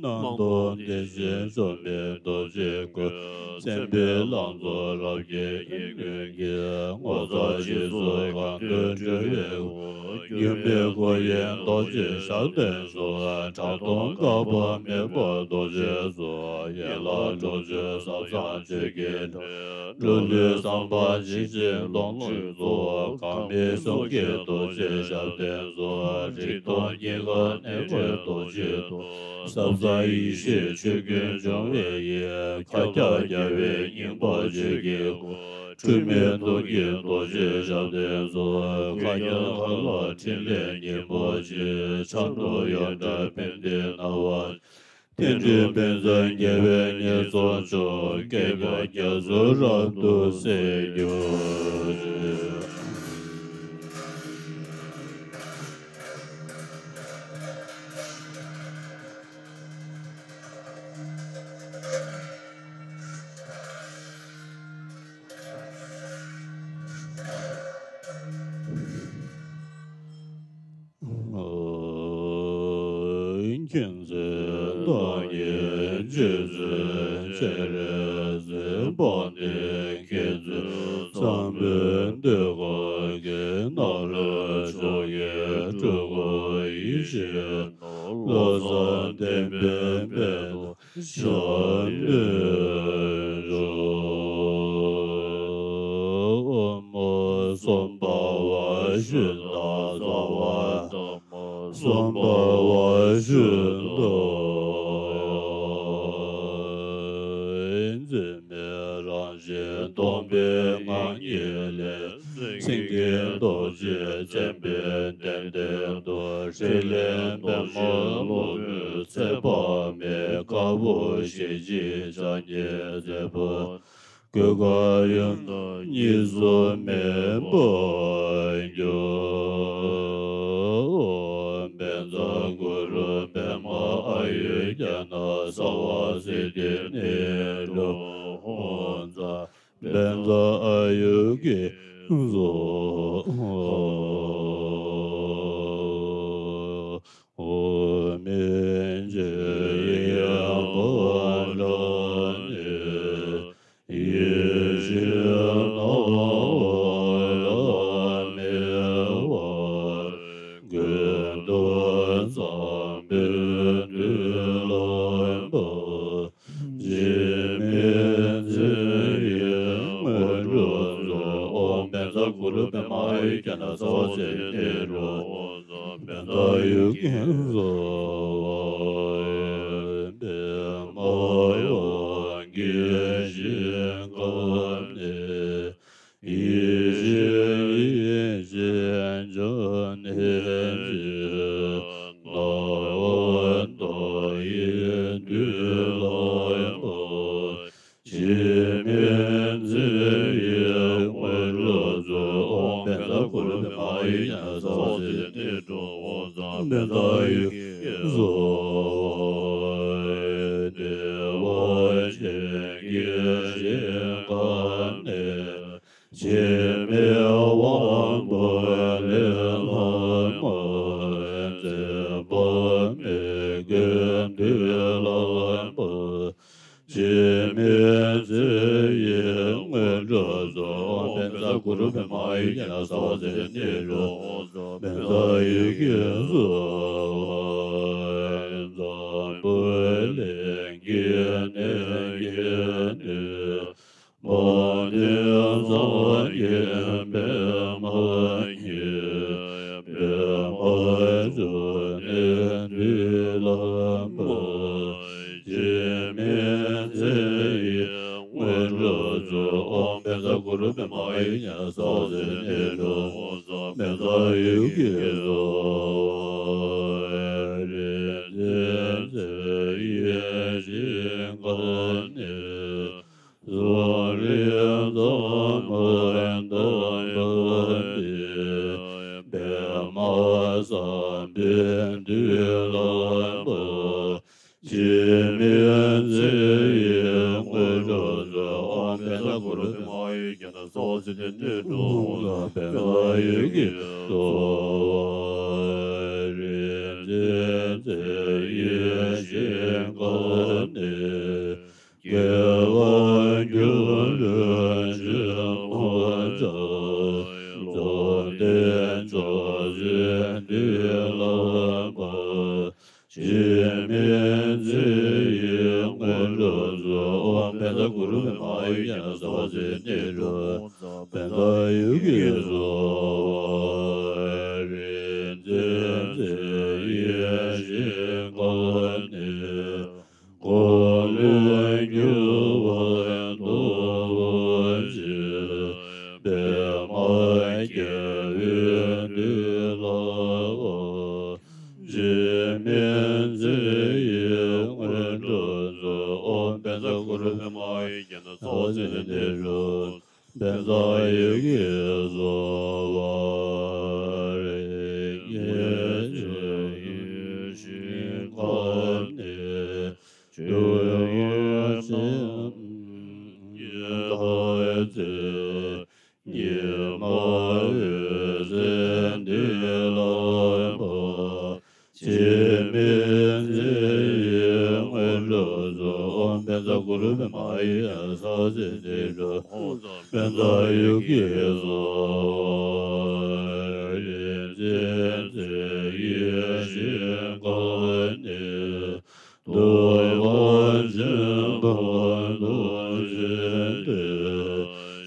སྣང་སྟོང་བདེ་ཆེན་བཅོམ་པའི་རྡོ་རྗེའི་སྐུ། མཚན་དཔེའི་ལང་ཚོ་རབ་རྒྱས་དབྱིངས་མངོན་གྱིས། ངོ་མཚར་རྗེས་སུ་གང་འདུལ་སྤྲུལ་པའི་སྐུ། སྒྱུ་མའི་སྐུ་ཡི་རྡོ་རྗེ་ཞབས་བརྟན་སོགས། གྲགས་སྟོང་འགག་པ་མེད་པ་རྡོ་རྗེ་སོགས། ཡན་ལག་སྟོང་བཅུའི་ཟབ་གསང་ཆོས་ཀྱི་ལྷུན། འགྲོ་ལུས་བསམ་པ་ཇི་བཞིན་ལོངས་སྤྱོད་རྫོགས། གང་མིའི་གསུང་གི་རྡོ་རྗེ་ཞབས་བརྟན་སོགས། རིག་སྟོང་སྙིང་གར་གནས་པའི་རྡོ་རྗེའི་ཐུགས། ཟབ་གསང་ཡེ་ཤེས་ཆོས་ཀུན་འབྱུང་བའི་དབྱིངས། ཁྱབ་བརྒྱ་རྒྱལ་བའི་སྙིང་པོ་ཆོས་ཀྱི་སྐུ། འཁྲུལ་མེད་ཐུགས་ཀྱི་རྡོ་རྗེ་ཞབས་བརྟན་སོགས། མཁའ་ཁྱབ་མཁའ་ལ་ཕྲིན་ལས་སྙིང་པོ་ཆེ། ཆབ་གདུང་ཡོངས་བྲལ་བཻ་ཌཱུརྱ་ནརྻ། རྟེན་འབྲེལ་ཕན་ཚུན་དགེ་བའི་ཉེས་ཚོགས་སྦྱོང་། བསྐལ་པ་རྒྱ་མཚོ་རབ་ཏུ་སེལ་གྱུར་ཅིག། མཁྱེན་བརྩེ་བདག་ཉིད་རྗེ་བཙུན་སྤྱན་རས་གཟིགས། དཔལ་ལྡན་མཁྱེན་བརྩེ་འཛམ་བུའི་གདོང་ཁ་གི། ནཱ་རོ་མཆོག་གི་སྤྲུལ་སྐུ་ཡེ་ཤེས་ ས་བརྟན་པའི་དཔལ་དུ་ཤར་ནས་རོ། སོམ་པ་བ་ཤུ་ད་ས་བ་ད་མ་སོམ་པ་བ་ཤུ་ད། འཛིན་མེད་རང་བཞིན་སྟོང་པའི་ངང་ཉིད་ལས། སེང་གེའི་ཏོག་ཅན་མཚན་དཔེ་བསྟན་ཏེ་འདུག་ཕྲིན་ལས་པདྨ་སློབ་དཔོན་ཚེ་དཔག་མེད། དཀར་པོ་ཞལ་གཅིག་ཕྱག་གཉིས་མཛད་པ། གོས་དཀར་ཡང་དག་གཉིས་སུ་མེད་པ་འགྱུར། བཛྲ་གུ་རུ་པདྨ་ཨཱ་ཡུརྒྱ་ནཱ་སརྦ་སིདྡྷི་ནཻ་རོ་ཧཱུྃ། བཛྲ་ཨཱ་ཡུར་གྱིས་སོ། འོག་མིན་གྱི་དབྱིངས་ངོ་སྤྲད་ནས། ཡེ་ཤེས་སྣང་བ་ལ་མེ་འོད་ཀུན་ཏུ་འཚམས་པའི་མདུན་ལམ་པ། འཇིགས་མེད་མཚན་ཡས་དངོས་གྲུབ་སྩོལ། ཨོཾ་བཛྲ་གུ་རུ་པདྨ་ཨཱ་ཡུརྒྱ་ནཱ་སརྦ་སིདྡྷི་ནཻ་རོ། བཛྲ་ཨཱ་ཡུར་གྱིས་སོ། པདྨ་དབང་གི་ཞིང་ཁམས་ནས། ཡེ་ཤེས་ཡེ་ཤེས་ཕྱོགས་བཅུ་ནས་ཇི། སྣང་བ་མཐའ་ཡས་མདུན་ལམ་པ། འཇིགས་མེད་མཚན་ཡས་དངོས་གྲུབ་སྩོལ། ཨོཾ་བཛྲ་གུ་རུ་པདྨ་ཨཱ་ཡུརྒྱ་ནཱ་སརྦ་སིདྡྷི་ནཻ་རོ། བཛྲ་ཨཱ་ཡུར་གྱིས་སོ། བདེ་བ་ཅན་གྱི་ཞིང་ཁམས་ནས། འཇིགས་མེད་དབང་པོ་ལས་ལྷག་མ། འཛིན་པ་མེད་ཀུན་འདུས་ལམ་པ། འཇིགས་མེད་མཚན་ཡས་དངོས་གྲུབ་སྩོལ། ཨོཾ་བཛྲ་གུ་རུ་པདྨ་ཨཱ་ཡུརྒྱ་ནཱ་སརྦ་སིདྡྷི་ནཻ་རོ། བཛྲ་ཨཱ་ཡུར་གྱིས་སོ། འཛམ་བུ་གླིང་གི་གནས་བརྒྱད་ནས། མ་བདེ་སངས་རྒྱས་པདྨ་འགྱུར། པདྨ་འབྱུང་གནས་འདུས་ལམ་པ། འཇིགས་མེད་མཚན་ཡས་དངོས་གྲུབ་སྩོལ། ཨོཾ་བཛྲ་གུ་རུ་པདྨ་ཨཱ་ཡུརྒྱ་ནཱ་སརྦ་སིདྡྷི་ནཻ་རོ། བཛྲ་ཨཱ་ཡུར་གྱིས་སོ། རིག་འཛིན་མཚན་ཡས་ཞིང་ཁམས་ནས། གསུང་རིག་གཙང་མ་དམ་པ་འདི། པདྨ་སམ་བྷའི་འདུས་ལམ་པ། འཇིགས་མེད་མཚན་ཡས་དངོས་གྲུབ་སྩོལ། ཨོཾ་བཛྲ་གུ་རུ་པདྨ་ཨཱ་ཡུརྒྱ་ནཱ་སརྦ་སིདྡྷི་ནཻ་རོ། བཛྲ་ཨཱ་ཡུར་གྱིས་སོ། རིག་འཛིན་མཚན་ཡས་ཞིང་ཁམས་ནས། རྒྱལ་བ་སྒྱུ་འཕྲུལ་ཆེན་པོ་མཛད། རྫོགས་ལྡན་མཆོག་སྲེད་འདུས་ལམ་པ། འཇིགས་མེད་མཚན་ཡས་དངོས་གྲུབ་སྩོལ། ཨོཾ་བཛྲ་གུ་རུ་པདྨ་ཨཱ་ཡུརྒྱ་ནཱ་སརྦ་སིདྡྷི་ནཻ་རོ། བཛྲ་ཨཱ་ཡུར་གྱིས་སོ། རིག་འཛིན་མཚན་ཡས་ཞིང་ཁམས་ནས། འཁོར་ལོས་སྒྱུར་བ་སྟོབས་ཆེན། པདྨ་རྒྱལ་པོས་འདུལ་བ། འཇིགས་མེད་མཚན་ཡས་དངོས་གྲུབ་སྩོལ། ཨོཾ་བཛྲ་གུ་རུ་པདྨ་ཨཱ་ཡུར་གྱ་ནཱ་སརྦ་སིདྡྷི་ནཻ་རོ། བཛྲ་ཨཱ་ཡུར་གྱིས་སོ། རིག་འཛིན་མཚན་ཡས་ཞིང་ཁམས་ནས། སྤྱོད་ཡུལ་སེམས་ཉིད་མཐར་ཐུག་ཉི་མ་འོད་ཟེར་འདུས་ལམ་པ། འཇིགས་མེད་མཚན་ཡས་དངོས་གྲུབ་སྩོལ། ཨོཾ་བཛྲ་གུ་རུ་པདྨ་ཨཱ་ཡུར་གྱ་ནཱ་སརྦ་སིདྡྷི་ནཻ་རོ། བཛྲ་ཨཱ་ཡུར་གྱིས་སོ། རིག་འཛིན་མཚན་ཡས་ཞིང་ཁམས་ནས། སྟོན་པ་ཆེན་པོ་རྡོ་རྗེ་འདི།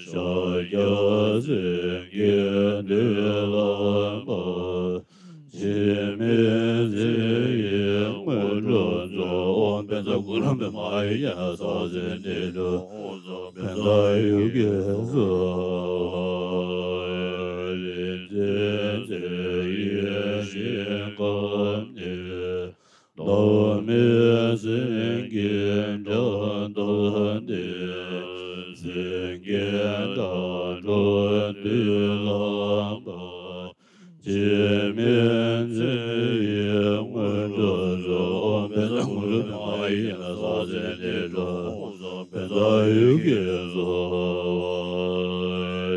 ཤཱཀྱ་སེང་གེའི་མདུན་ལམ་པ། འཇིགས་མེད་མཚན་ཡི་དངོས་གྲུབ་སྩོལ། ཨོཾ་བཛྲ་གུ་རུ་པདྨ་ཡེ་ན་ས་ཏྭ་ཎི་ཏྲཱ། ཨོཾ་བཛྲ་ཡོ་གེ་སྭཱ་ཧཱ། རིག་འཛིན་རྩེ་ཡི་ཞིང་ཁམས་ནས། བདག་མེད་སེང་གེའི་སྒྲ་དང་ལྡན། སེང་གེའི་སྒྲ་སྒྲོགས་མདུན་ལམ་པ། འཇིགས་མེད་མཚན་ཡི་དངོས་གྲུབ་སྩོལ། ཨོཾ་བཛྲ་གུ་རུ་པདྨ་ཡེ་ན་ས་ཏྭ་ཎི་ཏྲཱ། ཨོཾ་བཛྲ་ཡོ་གེ་སྭཱ་ཧཱ།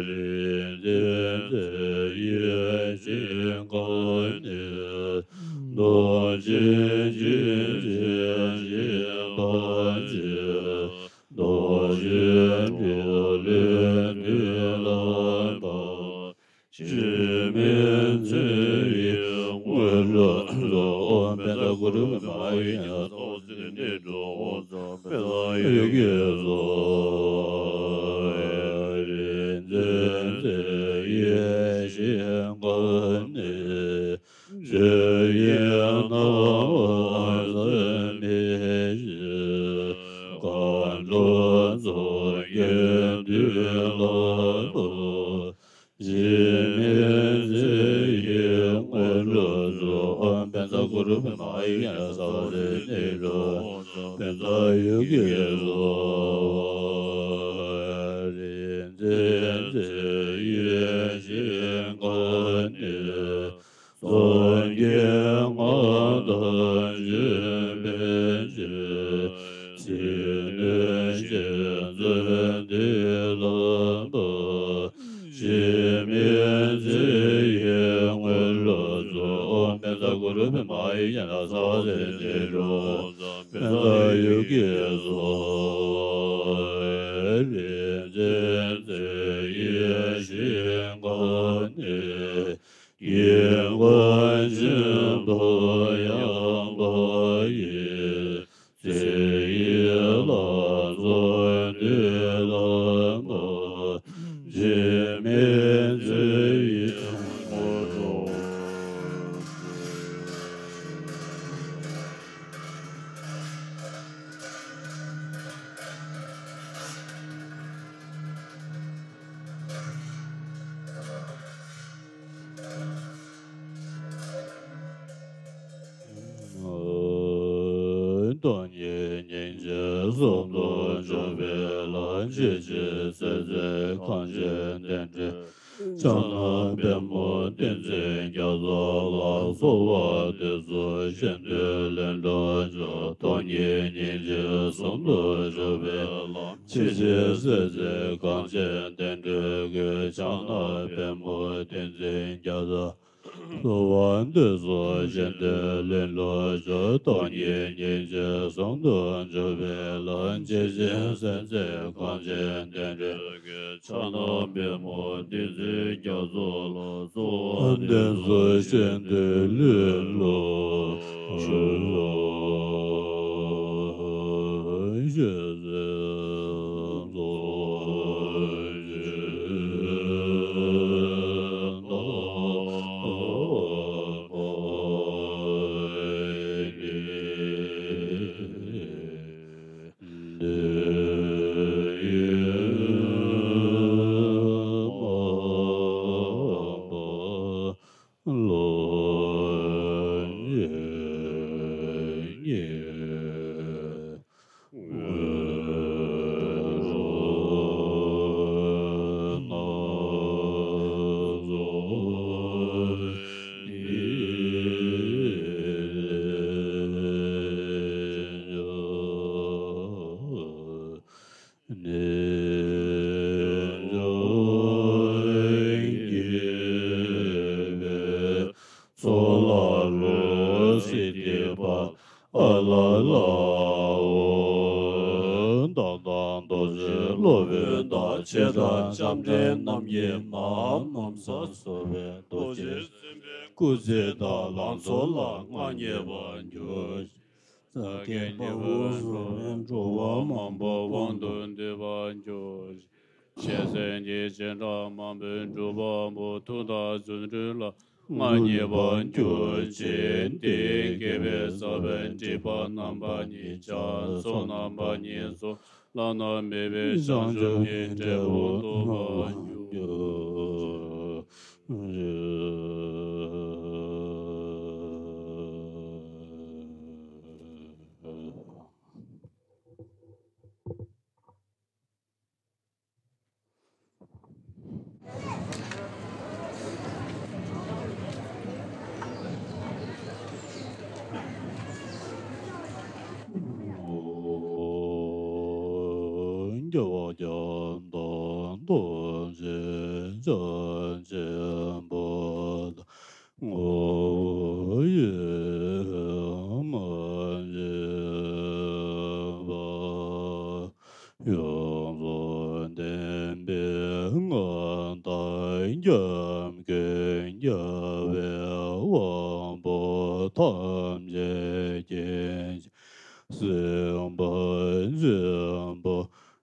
རིག་འཛིན་རྩེ་ཡི་ཞིང་ཁམས་ནས། རྡོ་རྗེ་འཇིགས་བྱེད་སྤྱན་ཕ་མཆོད། རྡོ་རྗེ་འགྲོ་ལུགས་མདུན་ལམ་པ། འཇིགས་མེད་མཚན་ཡི་དངོས་གྲུབ་སྩོལ། ཨོཾ་བཛྲ་གུ་རུ་པདྨ་ཡེ་ན་ས་ཏྭ་ཎི་ཏྲཱ། ཨོཾ་བཛྲ་ཡོ་གེ་སྭཱ་ཧཱ། རིག་འཛིན་རྩེ་ཡི་ཞིང་ཁམས་ནས། ཆོས་དབྱིངས་སྣང་བ་ཟད་མི་ཤེས། མཁའ་འགྲོ་ཚོགས་ཀྱི་མདུན་ལམ་པ། འཇིགས་མེད་མཚན་ཡི་དངོས་གྲུབ་སྩོལ། ཨོཾ་བཛྲ་གུ་རུ་པདྨ་ཡེ་ན་ས་ཏྭ་ཎི་ཏྲཱ། ཨོཾ་བཛྲ་ཡོ་གེ་སྭཱ་ཧཱ། རིག་འཛིན་རྩེ་ཡི་ཞིང་ཁམས་ནས། སངས་རྒྱས་ང་དང་གཞན་ཕན་ཕྱིར། ཕྱི་སྣོད་ཅན་མཛོད་འདི་ལམ་པ། འཇིགས་མེད་མཚན་ཡི་དངོས་གྲུབ་སྩོལ། ཨོཾ་བཛྲ་གུ་རུ་པདྨ་ཡེ་ན་ས་ཏྭ་ཎི་ཏྲཱ། ཨོཾ་བཛྲ་ཡོ་གེ་སྭཱ་ཧཱ། རིག་འཛིན་རྩེ་ཡི་ཞིང་ཁམས་ནས། དགེ་བ་ཆེན་པོ་ཡངས་པ་ཡི། རྩེ་ཡི་ལྷ་ཚོགས་མདུན་ལམ་པ། འཇིགས་མེད་མཚན་ཡི་དངོས་གྲུབ། སྟོང་ཉིད་སྙིང་རྗེ་ཟུང་དུ་འཇུག་པའི་ལམ། ཇི་ཞིག་སེམས་ཅན་གང་ཞིག་བསྟེན་འགྲོའི། ཕྱག་ན་པདྨོ་ཏིང་འཛིན་རྒྱ་མཚོ་ལ། གསོལ་བ་འདེབས་སོ་གཞན་དོན་ལས་འགྲོ་ཕྱིར། སྟོང་ཉིད་སྙིང་རྗེ་ཟུང་དུ་འཇུག་པའི་ལམ། ཇི་ཞིག་སེམས་ཅན་གང་ཞིག་བསྟེན་འགྲོའི་དགོས། ཕྱག་ན་པདྨོ་ཏིང་འཛིན་རྒྱ་མཚོ། གསོལ་བ་འདེབས་སོ་གཞན་དོན་ལས་འགྲོ་ཕྱིར། སྟོང་ཉིད་སྙིང་རྗེ་ཟུང་དུ་འཇུག་པའི་ལམ། ཇི་ཞིག་སེམས་ཅན་གང་ཞིག་བསྟེན་འགྲོའི་དགོས། ཕྱག་ན་པདྨོ་ཏིང་འཛིན་རྒྱ་མཚོ་ལ། གསོལ་བ་འདེབས་སོ་གཞན་དོན་ལས་འགྲོ་ཕྱིར། ཚོགས་ལ་རོལ་སིདྡྷི་པ། ཨ་ལ་ལ་ཨོ། བདག་དང་རྡོ་རྗེ་སློབ་དཔོན་དང་། ཆེ་ཕྲ་ལྕམ་དྲལ་རྣམས་ཀྱིས་མ་ནམ་མཁའ་སོལ་བའི། རྡོ་རྗེ་སེམས་དཔའི་སྐུ་ཚེ་དང་། ལང་ཚོ་ལ་མངའ་བརྙེས་པར་གྱུར། ས་གའི་ཉེ་བར་འགྲོ་བའི་འགྲོ་བ་མང་པོ་དབང་དུ་འདུས་པར་གྱུར་ཅིག། ཞལ་ཟས་ཀྱི་བྱེ་བྲག་མང་པོས་གྲུབ་པ་པོ། ཐུགས་དང་རྫུ་འཕྲུལ་ལ་མངའ་བརྙེས་པར་གྱུར་ཅིག། དེ་ཡི་རྒྱལ་པོའི་ས་བོན་སྲེག་པ་རྣམ་པ་གཉིས་ཀྱང་ཚོགས་རྣམ་པ་གཉིས་སུ་བླ་ན་མེད་པའི་བྱང་ཆུབ་ཀྱི་འབྲས་བུ་ཐོབ་པར་འགྱུར། རྒྱལ་བ་རྒྱ་མཚོ་རྡོ་རྗེ་འཆང་ཆེན་པོ་དང་། ངོ་བོ་ཡེ་མ་ཤེས་པ། ཡོངས་སུ་ལྡན་པའི་མངའ་བདག་སྐྱབས་མགོན་རྒྱལ་བའི་དབང་པོ་ཐམས་ཅད་མཁྱེན་ཅིང་། སྲིད་པ་འཇིག་པ་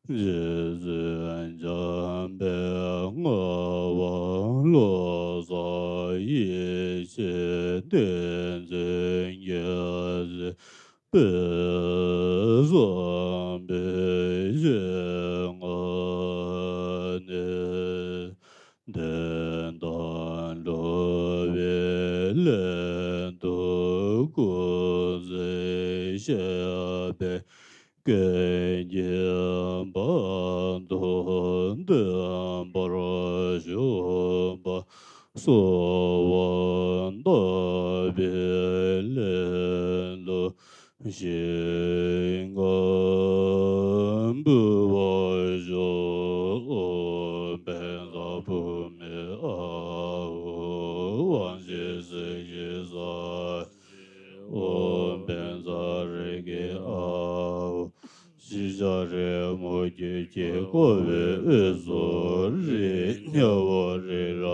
རྗེ་བཙུན་འཇམ་དཔལ་མངའ་བ་ལོ་ཙཱ། ཡེ་ཤེས་ཏིང་འཛིན་རྒྱལ་བྱེད་དཔལ་བཟང་པོའི་ཞལ་སྔ་ནས། བདེན་དང་འགྲོ་བའི་ལན་དུ་སྐུ་ཚེ་ཞབས་པད་བསྐལ་བརྒྱའི་བར་དུ་བརྟན་པར་བཞུགས་པ་གསོལ་བ་བཏབ་པའི་ལན་དུ། ཞིང་ཁམས་འབུལ་བར་ཞུ། ཨོཾ་བཛྲ་བྷཱུ་མི་ཨཱཿཧཱུྃ། དབང་བཞི་གསལ་བཞི་སར་བཞེངས། ཨོཾ་བཛྲ་རེ་ཁེ་ཨཱཿཧཱུྃ། ཤེས་བྱ་རིང་མོ་བརྒྱད་ཀྱིས་བསྐོར་བའི་དབུས་སུ་རིགས་ལྔ་པོ་རི་རབ་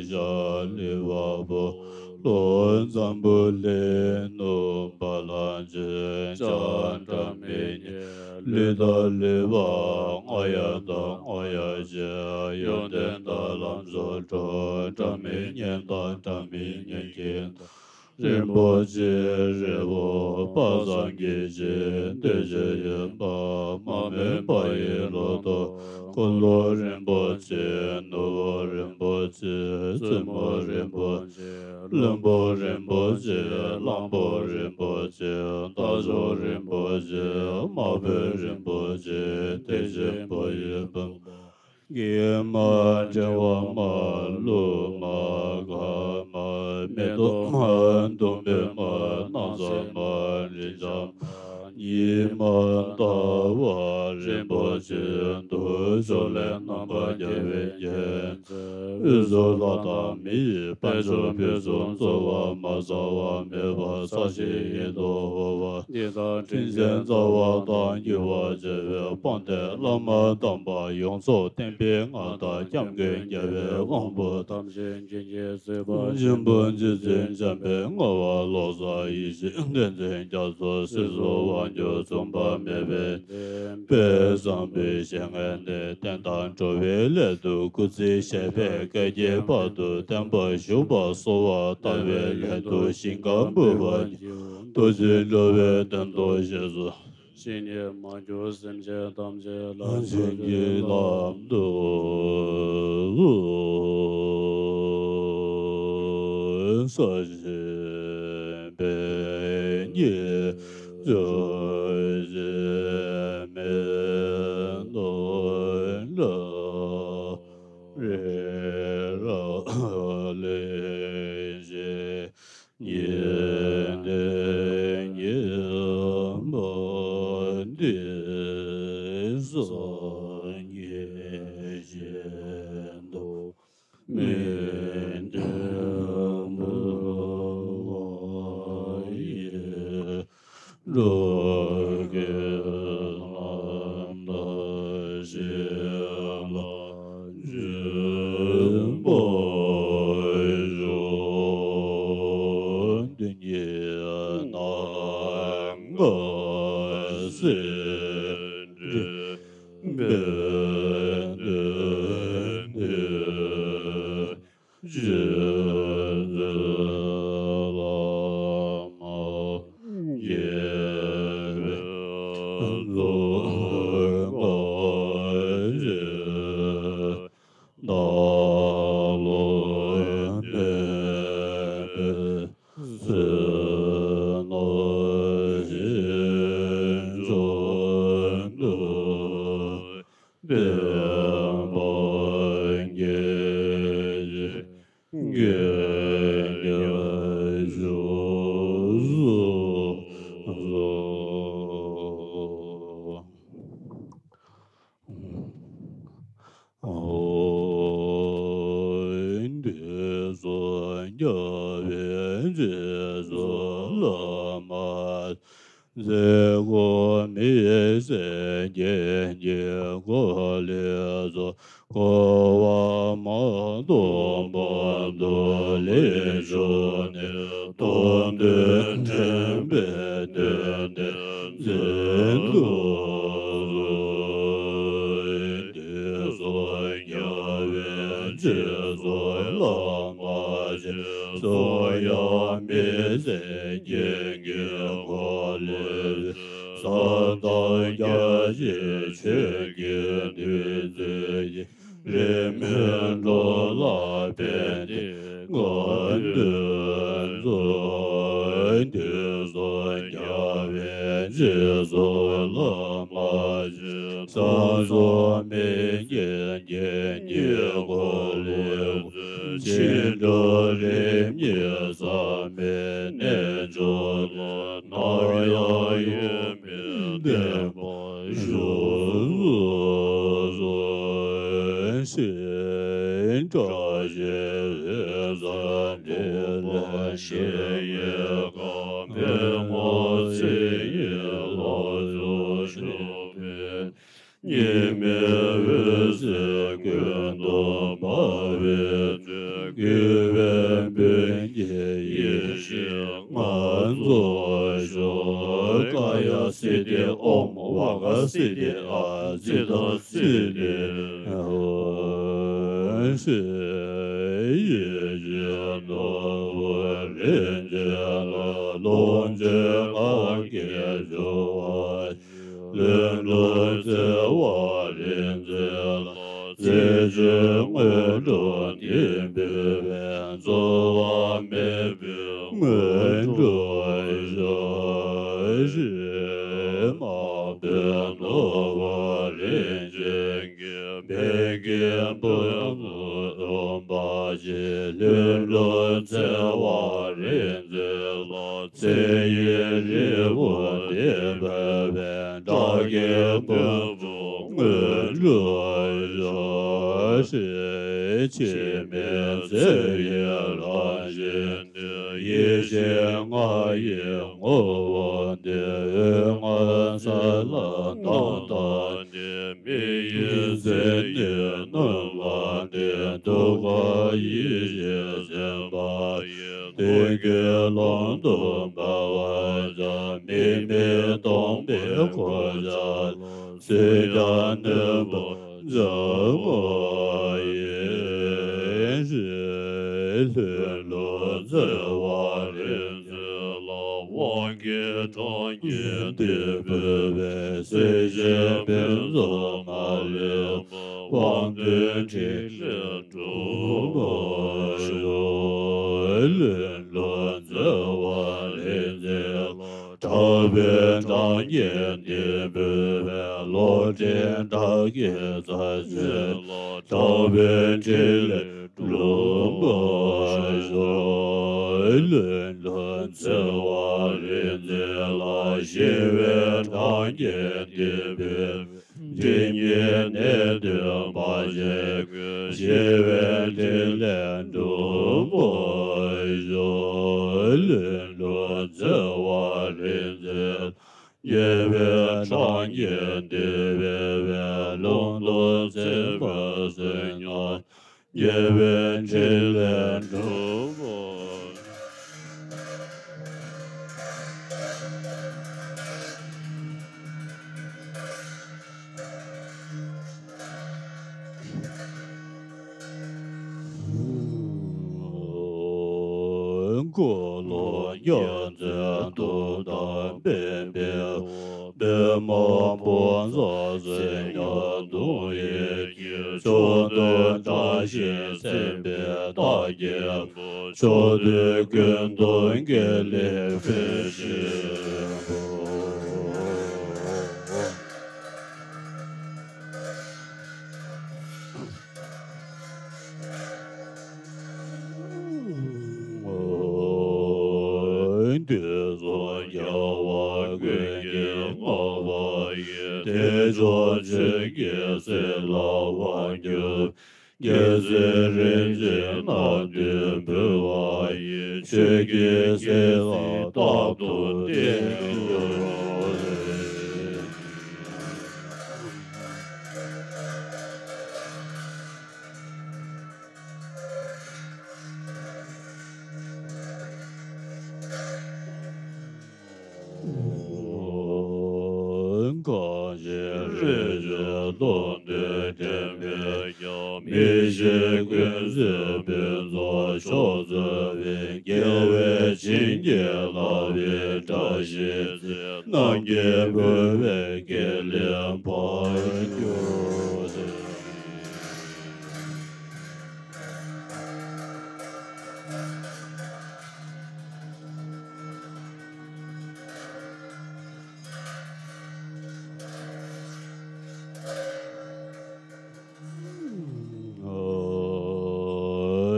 ཤར་ལུས་འཕགས་པོ། ལྷོ་འཛམ་བུ་གླིང་ནུབ་བ་ལང་སྤྱོད་བྱ། སྒྲ་མི་སྙན་ལུས་དང་ལུས་པའང་སྔགས་ཡབ་དང་སྔགས་ཡབ་ཆེན། ཡོན་ཏན་དང་ལམ་བཟང་འགྲུབ། སྒྲ་མི་སྙན་དང་སྒྲ་མི་སྙན་གྱི་མཐུ། རིན་པོ་ཆེའི་རི་བོ་དཔག་བསམ་གྱི་ཞིང་། བདེ་ཆེན་ཡོད་པར་མ་རྨོས་པ་ཡི་ལོ་ཏོག་ཀུན་ལ་རིན་པོ་ཆེ། ནོར་བུ་རིན་པོ་ཆེ། བཙུན་མོ་རིན་པོ་ཆེ། བློན་པོ་རིན་པོ་ཆེ། གླང་པོ་རིན་པོ་ཆེ། རྟ་མཆོག་རིན་པོ་ཆེ། དམག་དཔོན་རིན་པོ་ཆེ། དེ་ཆེན་པོ་ཡི་བུམ་པ། སྐྱེས་མ་འབྲིང་བ་མ་ལུས་མ་དགའ་མ་མེ་ཏོག་མ་ཟླུམ་པོའི་མ་སྣང་གསལ་མ་རེག་བྱ་མ་ཉིད་མ་ལྟ་བ་རིན་པོ་ཆེ་དུ་ཕྱོགས་ལས་རྣམ་པར་རྒྱལ་བའི་རྒྱལ་མཚན། དབུས་སུ་ལྷ་དང་མི་ཡི་དཔལ་འབྱོར་ཕུན་སུམ་ཚོགས་པ་མ་ཟ་བར་མེད་པ་ཟ་ཞིང་ཡིད་དུ་འོང་བ། ཡི་དམ་དྲིན་ཅན་རྩ་བ་དང་རྒྱུ་བ་བྱེ་བའི་དཔལ་ལྡན་བླ་མ་དམ་པ་ཡོངས་རྫོགས་བསྟན་པའི་མངའ་བདག་སྐྱབས་མགོན་རྒྱལ་བའི་དབང་པོ་ཐམས་ཅད་མཁྱེན་ཅིང་གཟིགས་པ་ཆེན་པོ་རྗེ་བཙུན་འཇམ་དཔལ་མངའ་བ་ལོ་ཙཱ་ཡེ་ཤེས་ཏིང་འཛིན་རྒྱ་མཚོ་སྲིད་གསུམ་དབང་སྒྱུར་མཚུངས་པ་མེད་པའི་དཔལ་བཟང་པོའི་ཞལ་སྔ་ནས་བསྟན་དང་འགྲོ་བའི་སླད་དུ་སྐུ་ཚེ་ཞབས་པད་བསྐལ་བརྒྱའི་བར་དུ་བརྟན་པར་བཞུགས་པར་གསོལ་བ་བཏབ་པའི་སླད་དུ་ཞིང་ཁམས་འབུལ་བར་རྡོ་རྗེ་འགྲོ་བའི་དོན་དུ་བཞེས་སོ། ཇི་སྙེད་མ་གྱུར་སེམས་ཅན་ཐམས་ཅད་ལ་བྱིན་གྱིས་བརླབ་ཏུ་གསོལ། ཞིང་པའི་ཉེ་འབྱོར་ཞིང་མེད་ནོར་ལ་རི་རབ་གླིང་བཞི། ཉི་ཟླའི་ཉི་མ་འདི་སངས་རྒྱས་ཞིང་དུ་མི་ལྡན་འབུལ་བ་ཡི། འགྲོ་ཀུན་རྣམ་དག་ཞིང་ལ་འཇུག་པར་ཤོག། དེ་ཉིད་ནམ་ ཀ་སེ་འབྲས་བུ་སྟོན་ཏེ། རྗེ་བཙུན་བླ་མ་དགྱེས་པའི་རྫོགས་པ་ཆེ། ནཱ་རོ་ནས་བཟུང་ནས་ཞིང་བཅུ་དུ་བསྟན་པ་རྒྱས་ཤིང་རྒྱས་པར་བཞུགས་སོ། འོ། དུས་གསུམ་རྒྱལ་བའི་རྗེས་སུ་བླ་མ། ཚེ་འགོག་མི་བཟད་རྒྱན་གྱིས་འགོག་ལས་སུ། འཁོར་བ་མ་སྟོངས་བར་དུ་ལེགས་བཞུགས་ནས། སྟོང་ཐུན་དྲན་པས་བསྟེན་ཏེ་འཛིན་དུ་གསོལ། དུས་གསུམ་རྒྱལ་བའི་རྗེས་སུ་བླ་མ་མཆིས། གསུང་དབྱངས་མི་ཟད་རྒྱན་གྱིས་འགོག་ལས། ཟབ་དང་རྒྱ་ཆེའི་ཆོས་ཀྱི་བདུད་རྩི་ཡིས། རིས་མེད་འགྲོ་ལ་ཕན་བདེའི་ངང་དུ་སྩོལ། དུས་གསུམ་རྒྱལ་བའི་རྗེས་སུ་བླ་མ་མཆིས། ས་འཛུམ་མི་བརྗེད་རྒྱན་གྱིས་འགོག་ལས། འཆི་འཕྲལ་རིམ་གཉིས་ཟག་མེད་རྣལ་འབྱོར་ལ། ནམ་ཡང་ཡིད་མི་བརྟན་པར་བཞུགས་སུ་གསོལ། ཞེས་བཀྲ་ཤིས་ཟེར་འཕྲིན་ལས་བཞི་ཡི་ག། པདྨ་ཚེ་ཡི་ལྷ་ཚོགས་ཞབས་པད། གཉིས་མེད་འོད་ཟེར་ཀུན་ཏུ་འབར་བའི་ཚུལ། བསྐུལ་བའི་འབོད་ཀྱིས་ཡེ་ཤེས་ལྔ་རྫོགས་ཤོག། ཀ་ཡ་སིདྡྷི་ཨོཾ། བ་ག་སིདྡྷི་ཨཱཿ། ཙིཏྟ་སིདྡྷི་ཧཱུྃ། ཞེས་ཡེ་ཤེས་ནོར་བུ་རིན་ཆེན་ལ། ལོངས་སྤྱོད་ལྷ་སྐལ་འབྱུང་བ། ལྷུན་གྲུབ་བརྩེ་བ་རིག་འཛིན་ལ། རྩེ་གཅིག་དངོས་གྲུབ་འདི་འབུལ་བས། རྩོལ་བ་མེད་པའི་དངོས་གྲུབ་ཤོག། ཞེས་མ་བུ་ནོར་བུ་རིན་ཆེན་གྱི་བད་ཀན་ཕུན་སུམ་ཚོགས་པ་ཅན། ལྷུན་གྲུབ་བརྩེ་བ་རིག་འཛིན་ལ། ཚེ་ཡི་རིལ་བུ་འདི་འབུལ་བས། བཀྲག་མཁན་ཕུན་སུམ་དངོས་གྲུབ་ཤོག། ཞེས་འཆི་མེད་བརྩེ་བའི་རང་བཞིན་ཏེ། ཡེ་ཤེས་ལྔ་ཡི་ངོ་བོ་འདི། འོད་ལྔ་གསལ་ལ་མདངས་དང་ལྡན། མི་ཡི་མཚན་ཉིད་སྣང་བ་འདི། ཐུབ་པ་ཡེ་ཤེས་སེམས་དཔའ་ཡི། ཐུགས་ཀྱི་ཀློང་དུ་འབར་བར་བྱ། མི་མེད་སྟོང་པའི་གོ་ཆ་ལ། སྲིད་ཀྱང་ནོན་པར་བྱ་བ་ཡིན། ལྷུན་གྲུབ་བརྩེ་བ་རིག་འཛིན་ལ། དབང་གི་གྲངས་སྙེད་འདི་འབུལ་བས། སྲིད་ཞིའི་ཕུན་ཚོགས་མ་ལུས་པ། དབང་བསྡུས་ཕྲིན་ལས་འགྲུབ་པར་ཤོག། ལྷུན་གྲུབ་བརྩེ་བ་རིག་འཛིན་ལ། དྲག་པོའི་གྲངས་སྙེད་འདི་འབུལ་བས། བློ་གྲོས་དགྲ་བགེགས་རྩད་ཆོད་ལ། དྲག་པོའི་ཕྲིན་ལས་འགྲུབ་པར་ཤོག། ལྷུན་གྲུབ་བརྩེ་བ་རིག་འཛིན་ལ། ཞི་བའི་གྲངས་སྙེད་འདི་འབུལ་བས། སྒྲིབ་གཉིས་ནད་གདོན་མ་མཆེད་ཀུན། ཞི་བའི་ཕྲིན་ལས་འགྲུབ་པར་ཤོག། ལྷུན་གྲུབ་བརྩེ་བ་རིག་འཛིན། རྒྱལ་བའི་གྲངས་ཀྱིས་འདུལ་བའི་ལུང་དུ་ཚེ་དཔག་བསམ་ཡས། རྒྱལ་བའི་ཕྲིན་ལས་འགྲུབ་པར། འཁོར་ལོ་རྒྱ་མཚོའི་མཐུ་དང་བེམ་པོའི་འོག་པདྨ་དཔལ་བཟང་སྲས་ཉག་གདུང་ཡི་གེ། མཆོག་ཏུ་བཀྲ་ཤིས་འཛིན་པའི་རྟགས་ཀྱི་མཆོག་ཐུན་ཀུན་ཏུ་དགེ་ལེགས་འཕེལ་ཞིང་འོ། དུས་གསུམ་རྒྱལ་བ་ཀུན་གྱིས་བསྔགས་པ་ཡི། དལ་འབྱོར་ཆོས་ཀྱི་སྲིད་ལ་དབང་བསྒྱུར། རྒྱལ་སྲས་རིན་ཆེན་རྣམས་ཀྱིས་འབུལ་བ་ཡི། ཆོས་ཀྱི་སྲིད་ལ་རྟག་ཏུ་བརྟན་གྱུར་ཅིག། གང་ཞིག་རིགས་ཀྱི་སྟོང་ཐུན་འདྲེན་པའི་ཀྱང་། མི་ཤེས་ཀུན་གཟིགས་ཕུན་ཚོགས་མཆོག་སྩོལ་བའི། རྒྱལ་བས་བྱིན་གྱིས་བརླབས་པའི་བཀྲ་ཤིས་རྩེར། རྣམ་མཁྱེན་འབུལ་བའི་དགེ་ལེགས་འཕར་གྱུར་ཅིག།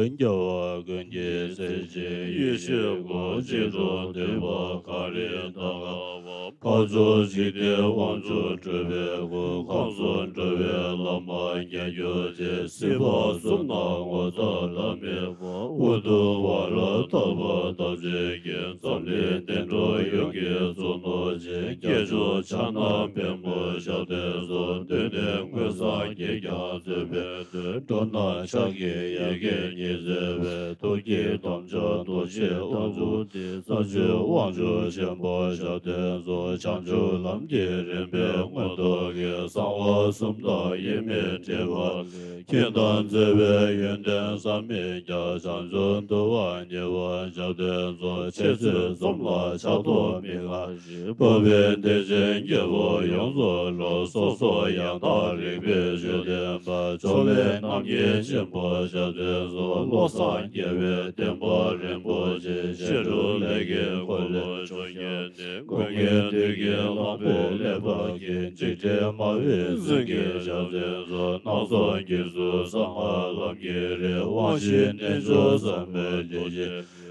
རྒྱལ་བ་ཀུན་གྱི་སྲས་ཀྱི་ཡེ་ཤེས་སྐུ། ཕྱི་རུ་འདུས་པ་ག་རེ་དག་པ། འཕགས་མཆོག་འཇིག་རྟེན་དབང་ཕྱུག་སྤྲུལ་པའི་སྐུ། ཁམས་གསུམ་འགྲོ་བའི་བླ་མ་མཉེས་གྱུར་ཅིག། སྲིད་པ་གསུམ་ན་ངོ་ཚ་དགྲ་མེད་པ། ཨུ་ཏུ་ཝཱ་ར་དག་པ་དམ་ཆོས་ཀྱི། འཛམ་གླིང་བསྟན་འགྲོ་ཡོངས་ཀྱི་གཙུག་ནོར་ཅན། སྐྱེས་མཆོག་ཕྱག་ན་པདྨོ་ཞབས་བརྟན་གསུམ། གདོད་ནས་མངོན་སངས་རྒྱས་ཀྱང་བརྩོན་པས་མཛོད། འགྲོ་རྣམས་ཕྱག་གི་ཡལ་གས་ཉིད་མཛད་པའི། ཐུགས་ཀྱི་དམ་ཆོས་རྡོ་རྗེའི་ལྟ་བུ་སྟེ། ས་བཅུའི་དབང་ཕྱུག་ཆེན་པོ་ཞབས་བརྟན་གསུམ། བྱང་ཆུབ་ལམ་གྱི་རིམ་པའི་མངོན་རྟོགས་ཀྱི། གསང་བ་གསུམ་དང་དབྱེར་མེད་འབྲེལ་བ་ལས། མཁྱེན་དང་མཛད་པའི་ཡོན་ཏན་བསམ་མི་ཁྱབ། བྱང་ཆུབ་འདུལ་བ་ཉེ་བར་ཞབས་བརྟན་གསུམ། འཆད་རྩོད་རྩོམ་ལ་ཕྱག་རྡོར་མི་འགའ་ཞིག། འཕགས་པའི་བདེ་ཆེན་རྒྱལ་པོ་ཡོངས་སུ་རྫོགས། སོ་སོ་ཡང་དག་རིག་པའི་ཆོས་བསྟན་པ། ཕྱོགས་ལས་རྣམ་མཁྱེན་ཆེན་པོ་ཞབས་བརྟན་གསུམ། བློ་བཟང་རྒྱལ་བའི་བསྟན་པ་རིན་པོ་ཆེ། ཕྱི་རུ་ལས་ཀྱི་འཁོར་ལོ་ཕྱོགས་བརྒྱད་ནས། ཀུན་མཁྱེན་བདུད་ཀྱི་གླང་པོས་ཀླད་པ་འཁྱིལ། འཇིགས་བྲལ་སྨྲ་བའི་རྫུན་གྱི་ཞབས་བརྟན་གསུམ། སྣང་སྟོང་འཁྱིལ་གཟུགས་གསང་སྔགས་ལམ་གྱི་རིམ། དབང་བཞིའི་རྣལ་འབྱོར་ཟབ་མོའི་ལེའུ་སྟེ།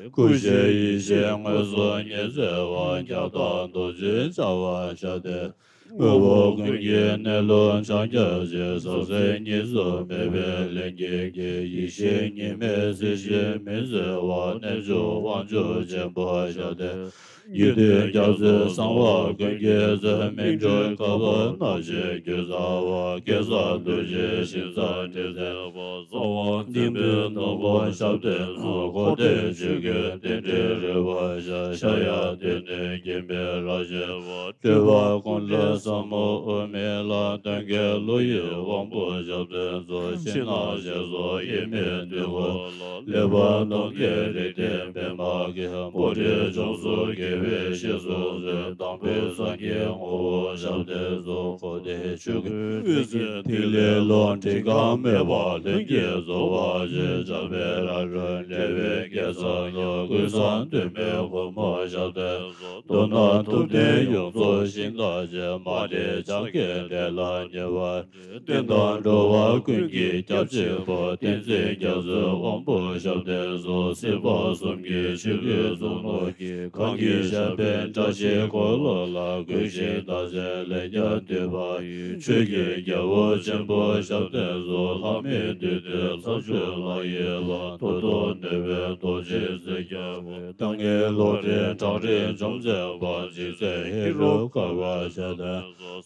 སྐུ་བཞིའི་ཡེ་ཤེས་མངོན་སུམ་ཉིད་མཛད་པ། རྒྱགས་དང་རྡོ་རྗེ་འཆང་བ་ཞབས་བརྟན། དངོས་པོ་ཀུན་གྱི་གནས་ལུགས་འཆང་རྒྱ་ཆེ། ཟང་ཟིང་གཉིས་སུ་མེད་པའི་ལྷན་སྐྱེས་ཀྱི། ཡེ་ཤེས་གཉིས་མེད་སྲིད་ཞིའི་མུན་སེལ་བ། རྣལ་འབྱོར་དབང་ཕྱུག་ཆེན་པོ་ཞབས་བརྟན། རྒྱུད་སྡེ་རྒྱ་མཚོའི་གསང་བ་ཀུན་གྱི་རྩལ། སྨིན་གྲོལ་བསྐལ་པ་སྣ་ཞིག་རྒྱུད་གསལ་བ། སྐལ་བཟང་རྡོ་རྗེའི་ཞིང་མཛའ་འགྲེལ་མཛད་པ། གསང་བ་འཛིན་པའི་ནོར་བུ་ཞབས་བརྟན་གསུམ། འཁོར་འདས་ཆོས་ཀྱི་རྟེན་འབྲེལ་རོལ་པར་ཤར། ཤར་ཡང་སྟེང་ནས་འགེངས་པའི་རབ་བཞད་པ། སྤྲུལ་པ་ཀུན་ལས་ཟབ་མོ་དབུ་མའི་ལམ། སྟོན་ཀའི་བློ་ཡི་དབང་པོ་ཞབས་བརྟན་གསུམ། ཕྱི་ནང་ཞལ་གསུམ་དབྱེར་མེད་དུས་འཁོར་ལོ། ལེགས་པར་སྟོང་གི་རིགས་ལྡན་པདྨ་གིས། འཕོ་འགྱུར་འབྱུང་ཚུལ་དགེ་བའི་བཤེས་སུ་གསོལ། དང་པོའི་སངས་རྒྱས་ངོ་བོ་ཞབས་བརྟན་གསུམ། འཁོར་འདས་ཆོས་ཀུན་འོད་གསལ་ཐིག་ལེ་ལུ། འགྲིགས་ཁ་མེད་པར་ལྷུན་གྱིས་རྫོགས་པ་ཞིག། འཇམ་དཔལ་རབ་རིམ་འགྲེལ་པའི་སྐལ་བཟང་ལུ། ཀུན་བཟང་འདུས་མའི་སྒོ་མོ་ཞབས་བརྟན་གསུམ། མདོར་ན་ཐུབ་བསྟན་ཡོངས་རྫོགས་ཤིང་རྟ་ཅན། མ་འདྲེས་ཕྱག་རྒྱའི་འགྲེལ་ལ་ཉེ་བར། བསྟན་དང་འགྲོ་བ་ཀུན་གྱི་སྐྱབས་གཅིག་པུ། བསྟན་འཛིན་རྒྱ་མཚོའི་དབང་པོ་ཞབས་བརྟན་གསུམ། སྲིད་པ་གསུམ་གྱི་ཆོས་ཀུན་གཙུག་ནོར་གྱིས། གང་གི་ཞབས་པད་བཀྲ་ཤིས་འཁོར་ལོ་ལ། གུས་ཤིང་བདག་འཛིན་ལས་ཀྱང་འདུལ་བ་ཡི། ཆོས་ཀྱི་རྒྱལ་པོ་ཆེན་པོ་ཞབས་བརྟན་གསུམ། ལྷ་མིའི་འདུས་སྡེ་ཚར་གཅོད་ལ་ཡི་ལ། མཐུ་སྟོབས་ནུས་པའི་རྡོ་རྗེ་རྩེ་རྒྱལ་པོ། ཏང་ངེ་ལོ་རེ་བྲག་རི་འཇོམས་མཛད་པ། འཇིགས་མཛད་ཧེ་རུ་ཀ་པ་ཞབས་བརྟན།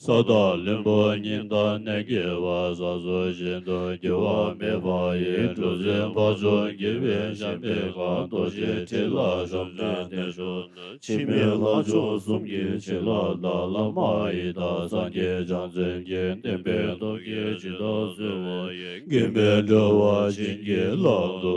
ས་དང་བློན་པོ་གཉིས་དང་གནས་དགེ་བ་ས་སོགས་བཞིན་དུ་འགྱུར་བ་མེད་པ་ཡི་གྲུ་གཟིངས་འཕགས་མཆོག་དགྱེས་པའི་བཤམས་པའི་ཁར་རྡོ་རྗེ་ཁྲི་ལ་བཞུགས་ནས་བརྟན་བཞུགས་ན། འཆི་མེད་ལྷ་མཆོག་གསུམ་གྱི་བྱིན་རླབས་དང་བླ་མ་ཡི་དམ་སངས་རྒྱས་བྱང་སེམས་ཀྱི་བསྟན་པའི་སྟོབས་ཀྱིས་ཇི་ལྟར་གསོལ་བ་ཡི་མགོན་པོས་འགྲོ་བ་བྱིན་གྱིས་བརླབ་ཏུ་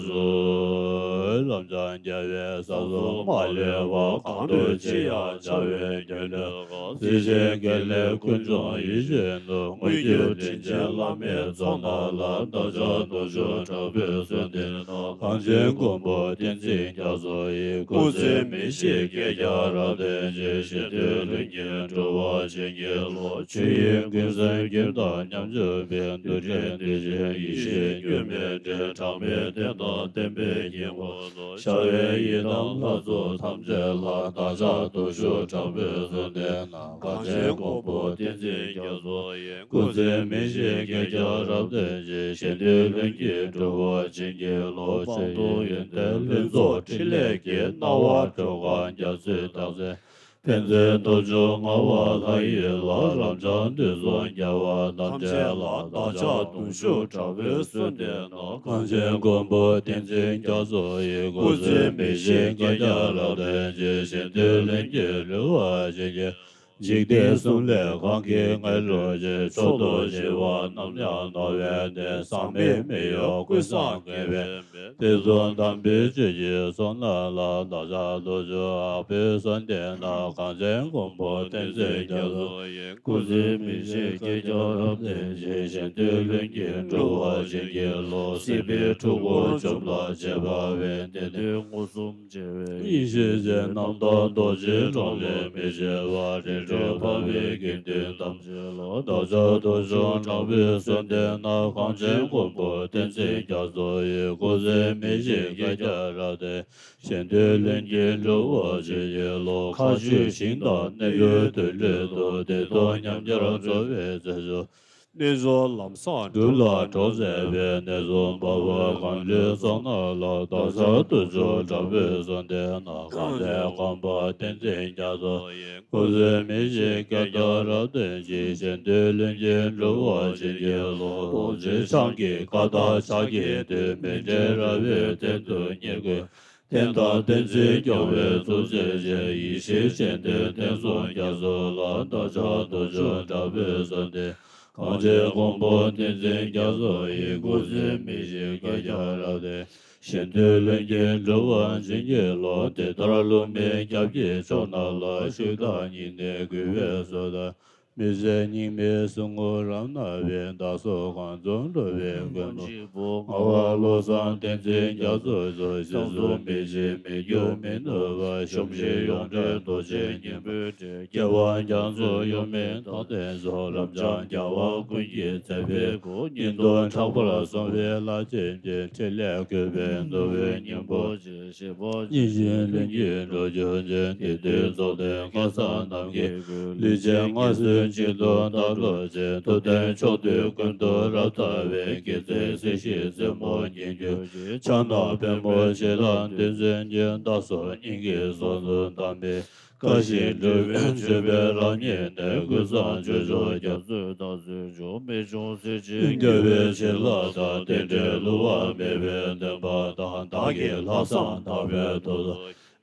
གསོལ། ལམ་སྦྱངས་རྒྱལ་བའི་ས་སོགས་མ་ལུས་པ། གང་འདུལ་ཕྱིར་ཡང་བྱ་བའི་རྒྱུ་ལས་གང་། སྲིད་ཞིའི་དགེ་ལེགས་ཀུན་འབྱུང་ཡིད་བཞིན་དུ། དངོས་གྱུར་དྲིན་ཅན་བླ་མའི་ཚོགས་རྣམས་ལ། བདག་ཅག་དུང་ཕྱུར་དྲག་པོས་གསོལ་འདེབས་ན། གངས་ཅན་མགོན་པོ་བསྟན་འཛིན་རྒྱ་མཚོ་ཡི། སྐུ་ཚེ་མི་ཤིགས་བསྐལ་བརྒྱར་རབ་བརྟན་ཅིང་། གཞན་དོན་ལྷུན་གྱིས་འགྲུབ་པར་བྱིན་གྱིས་རློབས། ཆོས་དབྱིངས་ཀུན་གསལ་ཁྱོད་དང་མཉམ་བཞུགས་པའི། འདུལ་བྱེད་འདི་ཕྱིར་ཡེ་ཤེས་སྐྱོན་མེད་སྒྲོན། གྲངས་མེད་རྟེན་དང་བརྟེན་པའི་དཀྱིལ་འཁོར། བྱ་བའི་ཡི་དམ་ལྷ་ཚོགས་ཐམས་ཅད་ལ། བདག་ཅག་དུང་ཕྱུར་དྲག་པོས་གསོལ་འདེབས་ན། གངས་ཅན་མགོན་པོ་བསྟན་འཛིན་རྒྱ་མཚོ་ཡི། སྐུ་ཚེ་མི་ཤིགས་བསྐལ་བརྒྱར་རབ་བརྟན་ཅིང་། གཞན་དོན་ལྷུན་གྱིས་འགྲུབ་པར་བྱིན་གྱིས་རློབས། སྤངས་རྟོགས་ཡོན་ཏན་ལྷུན་རྫོགས་ཕྲིན་ལས་ཀྱིས། སྣང་བ་སྒྲོལ་དཀར་རྒྱ་མཚོའི་རྟགས་མཚན། ཕན་མཛད་རྡོ་རྗེ་ངག་དབང་ལྷ་ཡི་ལྷ། རབ་འབྱམས་དུས་གསུམ་རྒྱལ་བ་ཐམས་ཅད་ལ། བདག་ཅག་དུང་ཕྱུར་དྲག་པོས་གསོལ་འདེབས་ན། གངས་ཅན་མགོན་པོ་བསྟན་འཛིན་རྒྱ་མཚོ་ཡི། སྐུ་ཚེ་མི་ཤིགས་བསྐལ་བརྒྱར་རབ་བརྟན་ཅིང་། གཞན་དོན་ལྷུན་གྱིས་འགྲུབ་པར་བྱིན་གྱིས། འཇིག་རྟེན་གསུམ་ལས་གང་གིས་ངེས་འགྲུབ་ཅིང་། མཆོག་ཏུ་གྱུར་པ་ནམ་ཡང་ནོར་བའི་གནས། ཟག་མེད་མི་གཡོ་ཀུན་བཟང་ངེས་པའི། དེ་གསུམ་དམ་པའི་ཆོས་ཀྱི་ཚོགས་རྣམས་ལ། བདག་ཅག་དུང་ཕྱུར་དྲག་པོས་གསོལ་འདེབས་ན། གངས་ཅན་མགོན་པོ་བསྟན་འཛིན་རྒྱ་མཚོ་ཡི། སྐུ་ཚེ་མི་ཤིགས་བསྐལ་བརྒྱར་རབ་བརྟན་ཅིང་། གཞན་དོན་ལྷུན་གྱིས་འགྲུབ་པར་བྱིན་གྱིས་རློབས། སྲིད་པའི་འཁྲུལ་འཁོར་འཇོམས་པར་བྱེད་པ་བས། བདེན་དོན་མངོན་སུམ་མཇལ་བའི། ཡེ་ཤེས་ཅན་རྣམ་དག་རྡོ་རྗེའི་གྲོང་ལས་མི་ཤེས་པ། རིགས་གྲོལ་འཕགས་པའི་དགེ་འདུན་ཐམས་ཅད་ལ། བདག་ཅག་དུང་ཕྱུར་དྲག་པོས་གསོལ་འདེབས་ན། གངས་ཅན་མགོན་པོ་བསྟན་འཛིན་རྒྱ་མཚོ་ཡི། སྐུ་ཚེ་མི་ཤིགས་བསྐལ་བརྒྱར་རབ་བརྟན་ཅིང་། གཞན་དོན་ལྷུན་གྱིས་འགྲུབ་པར་བྱིན་གྱིས་རློབས། མཁའ་སྤྱོད་ཞིང་དང་གནས་ཡུལ་དུས་གློད་དུ། བདེ་སྟོང་ཉམས་འགྱུར་འགྲོ་བའི་རྩེ་མཆོག། རྣལ་འབྱོར་ལམ་བཟང་སྒྲུབ་ལ་གྲོགས་མཛད་པའི། གནས་གསུམ་འཕགས་པ་གངས་ཅན་ཚོགས་རྣམས་ལ། བདག་ཅག་དུང་ཕྱུར་དྲག་པོས་གསོལ་འདེབས་ན། གངས་ཅན་མགོན་པོ་བསྟན་འཛིན་རྒྱ་མཚོ་ཡི། སྐུ་ཚེ་མི་ཤིགས་བསྐལ་བརྒྱར་རབ་བརྟན་ཅིང་། གཞན་དོན་ལྷུན་གྱིས་འགྲུབ་པར་བྱིན་གྱིས་རློབས། རྡོ་རྗེ་འཆང་གི་བཀའ་དང་ཕྱག་རྒྱའི་མཐུས། མི་འབྲལ་ར་བའི་གཏེར་དུ་སྙེག་དགོས། བསྟན་དང་བསྟན་འཛིན་སྐྱོང་བའི་གཙོ་མཛད་ཅིང་། ཡེ་ཤེས་སྤྱན་ལྡན་བསྟན་སྲུང་རྒྱ་མཚོ་ལ། བདག་ཅག་དུང་ཕྱུར་དྲག་པོས་གསོལ་འདེབས། གངས་ཅན་མགོན་པོ་བསྟན་འཛིན་རྒྱ་མཚོ་ཡི། སྐུ་ཚེ་མི་ཤིགས་བསྐལ་བརྒྱར་རབ་བརྟན། གཞན་དོན་ལྷུན་གྱིས་འགྲུབ་པར་བྱིན་གྱིས་རློབས། དེ་ལྟར་ལྷུང་བའི་སྐྱབས་ཀྱི་མཆོག་རྣམས་ལ། ཕྱུག་དང་བསྙེན་གནས་གུས་པས་གསོལ་དང་། མི་ཟད་སྙིགས་མའི་གཟིགས་མོ་རབ་སྣང་བའི། བདག་སོགས་གང་འཛོམས་འགྲོ་བའི་མགོན་པོ། ངག་དབང་བློ་བཟང་བསྟན་འཛིན་རྒྱ་མཚོ་མཆོག། ཞབས་སུ་མི་མཆི་མི་འགྱུར་མི་ནུབ་པ། གཞོམ་གཞིག་ཡོངས་བྲལ་རྡོ་རྗེ་སྙིང་པོའི་སྒྲས། རྒྱལ་བ་རྒྱ་མཚོ་ཡུམ་མེད་རྟག་བརྟན་མཆོག། རབ་འབྱམས་རྒྱལ་བ་ཀུན་གྱི་མཛད་པའི་སྐུ། གཉིས་སྟོང་ཕྲག་པར་གསུངས་པའི་ལྷ་ཆེན་གྱི། ཕྲིན་ལས་བཀོད་པའི་ནོར་བུའི་སྙིང་པོ་ཆེ། ཞེས་པ་ཉིད་བཞིན་ལྷུན་གྱིས་འགྲུབ་གྱུར་ཅིག། དེ་དུས་རྫོགས་ལྡན་མཁས་བཟང་རྣམས་ཀྱི་མགོན། ལུས་ཅན་ངན་སོང་འཇིག་ཏུ་བདག་སློབ་ཅིང་། ཐུབ་བསྟན་ཕྱོགས་དུས་ཀུན་ཏུ་རབ་དར་བའི། དགེ་རྩའི་སྲིད་ཞིའི་རྩེ་མོར་ཉིད་གྱུར་ཅིག། ཕྱག་ན་པདྨོ་ཇི་ལྟར་འདི་མཚོན་གྱི། བདག་སོགས་སྙིང་གི་གཟུགས་སུ་བལྟམས་པའི། དགའ་ཞིང་སྤྲོ་བའི་སྤྱོད་པའི་རབ་བརྙེས་ནས། ཀུན་བཟང་སྤྱོད་མཆོག་རྒྱ་མཚོའི་བདག་སོགས་མཆོག། རྨད་བྱུང་གསེར་ཕྱེ་རྒྱལ་བའི་བྱིན་རླབས་དང་། རྟེན་འབྲེལ་བསླུ་བ་མེད་པའི་བདེན་པ་དང་། བདག་གི་ལྷག་བསམ་དག་པའི་ཐོག་ཏུ།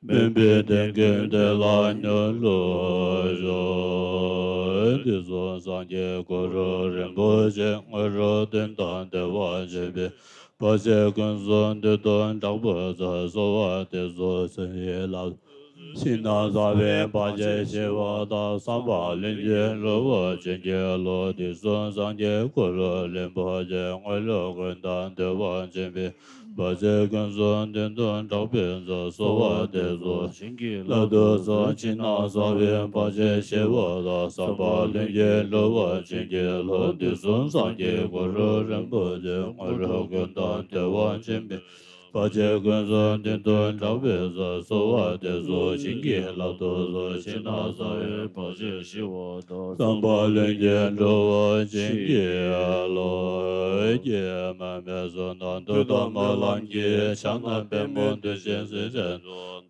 སྨོན་པའི་རྟེན་ཀུན་དེ་ལ་མྱུར་ལུས་ཤོག། དུས་གསུམ་སངས་རྒྱས་གུ་རུ་རིན་པོ་ཆེ། དངོས་གྲུབ་དོན་དམ་བདེ་བ་ཅན་པའི། བར་ཆད་ཀུན་སོལ་འདོད་དོན་དྲག་པོ་སྩོལ། གསོལ་བ་འདེབས་སོ་བྱིན་གྱིས་བརླབ། ཕྱི་ནང་ཟག་པའི་བར་ཆད་ཞི་བ་དང་། བསམ་པ་ལྷུན་གྱིས་འགྲུབ་པར་བྱིན་གྱིས་རློབས། དུས་གསུམ་སངས་རྒྱས་གུ་རུ་རིན་པོ་ཆེ། དངོས་གྲུབ་ཀུན་དང་བདེ་བ་ཅན་པའི། བར་ཆད་ཀུན་སོལ་འདོད་དོན་དྲག་པོ་སྩོལ། གསོལ་བ་འདེབས་སོ་བྱིན་གྱིས་བརླབ་ཏུ་གསོལ། ཕྱི་ནང་ཟག་པའི་བར་ཆད་ཞི་བ་དང་། བསམ་པ་ལྷུན་གྱིས་འགྲུབ་པར་བྱིན་གྱིས་རློབས། དུས་གསུམ་སངས་རྒྱས་གུ་རུ་རིན་པོ་ཆེ། དངོས་གྲུབ་ཀུན་དང་བདེ་བ་ཅན་པའི། བར་ཆད་ཀུན་སོགས་མདུན་དུ་འབྲང་བའི་ཚུལ། གསོལ་བ་འདེབས་སོ་བྱིན་གྱིས་བརླབ་ཏུ་གསོལ། ཕྱི་ནང་གསང་བའི་བར་ཆད་ཞི་བ་དང་། བསམ་པ་ལྷུན་གྱིས་འགྲོ་བར་བྱིན་གྱིས་རློབས། སྐྱེ་མེད་མེ་སོགས་ནང་དུ་དམ་པའི་ལམ་གྱི་ཕྱག་ན་པདྨོ་གདུལ་ཞིང་གཟིགས་མཛད་མཛོད།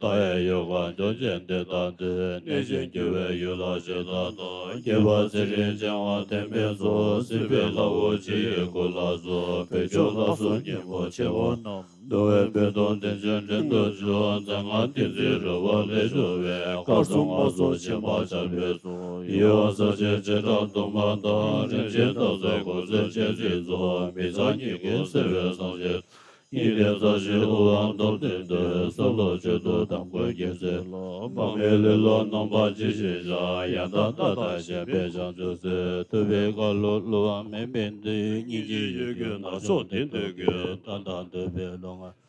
མཐའ་ཡས་ཡུལ་གང་བྱོན་ཅིང་འདི་དང་འདིར། གནས་གཅིག་རྒྱལ་བའི་ཡུལ་ལ་གཤེགས་པ་དང་། རྒྱལ་བ་ཚེ་རིང་བྱེ་བ་ཐེམ་པའི་ཚོགས། སྲིད་པའི་ལྷ་བུ་འཆི་བའི་སྐུ་ལ་སོགས། བོད་ཕྱོགས་ལ་སོགས་སྙིང་པོ་ཆེ་བ་རྣམས། འདུལ་བའི་དཔལ་དང་བསྟན་བཅོས་འབྲིང་དུ་བརྗོད། མཛད་སྔགས་བདུད་རྩིའི་རོལ་པ་ལས་བྱུང་བའི། དཀར་གསུམ་དམར་གསུམ་ཕྱེ་མར་ཆགས་པའི་ཚོགས། ཡུལ་ལ་ས་ཆེན་བྱེ་བྲག་སྟོང་པ་དང་། རིན་ཆེན་སྟག་རྩེ་གོ་མཚོན་སྤྱན་གཟིགས་མཚོ། མི་གཙང་གཉིས་ཀྱི་སེལ་བའི་སངས་རྒྱས། ཉི་ཟླའི་རྩ་བཞི་དབུ་འཕང་མདོར་བསྡུས་ཏེ། གསོལ་ལོ་མཆོད་དོ་དམ་སྐུ་རྒྱལ་སྲས་ལ། མར་མེ་ལེ་ལོ་རྣམ་པར་འབྱེད་ཞིང་སྦྱངས། ཡང་དག་ལྟ་དང་ཞེན་པའི་བྱང་ཆུབ་སེམས། ཐུབ་པའི་བཀའ་ལུང་སླུ་བ་མེད་པའི་མཐུས། སྙིང་རྗེའི་ཡུལ་གྱི་ནགས་ཕྱོགས་བདེ་འདོད་ཀྱི། ལྟ་དང་འདོད་པའི་ལོངས་སྤྱོད།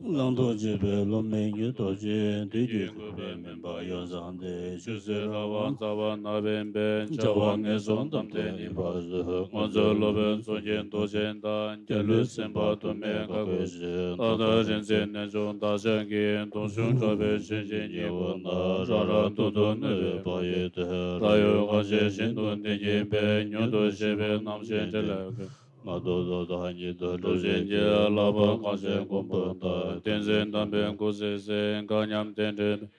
བླང་དོར་འབྱེད་པའི་སློབ་མའི་མྱུར་ཐོབ་ཕྱིར། བདུད་ཀྱི་རྒོལ་པས་མུན་པ་ཡོངས་སྦྱངས་ཏེ། ཆོས་སྲིད་རང་དབང་རྩ་བ་ན་བུན་པའི། བྱ་བ་ངན་སོང་གཏམ་དུ་སྙེག་པར་གསོལ། མངོན་མཛོད་སློབ་དཔོན་མཚོ་སྐྱེས་རྡོ་རྗེ་དང་། རྒྱལ་བློན་སེམས་དཔའ་དུ་མས་བཀའ་བསྒོས་ཤིང་། ཏག་ཏག་རིག་འཛིན་རྣལ་འབྱོར་བདག་ཅག་གིས། མདུང་ཕྱུག་འཕྲོག་པའི་ཆོས་བཞིན་ཉེ་བོ་ན། རང་རང་དོན་དུ་གནས་པའི་བག་ཡོད་དེ། རབ་ཡོད་གང་ཞིག་བཞིན་དུ་འདི་ཉིད་པའི། མྱུར་དུ་ཤེས་པའི་རྣམ་ཤེས་འདི་ལས་གོལ། མ་ཐོབ་ཐོབ་དང་ཉིད་དུ་གྲུབ་ཅིང་སྐྱེ། ལྷག་པར་གང་ཞིག་མགོན་པོ་དང་། བསྟན་འཛིན་དམ་པའི་སྐུ་ཚེ་ཟད། འགག་ཉམས་རྟེན་འབྲེལ་མེད།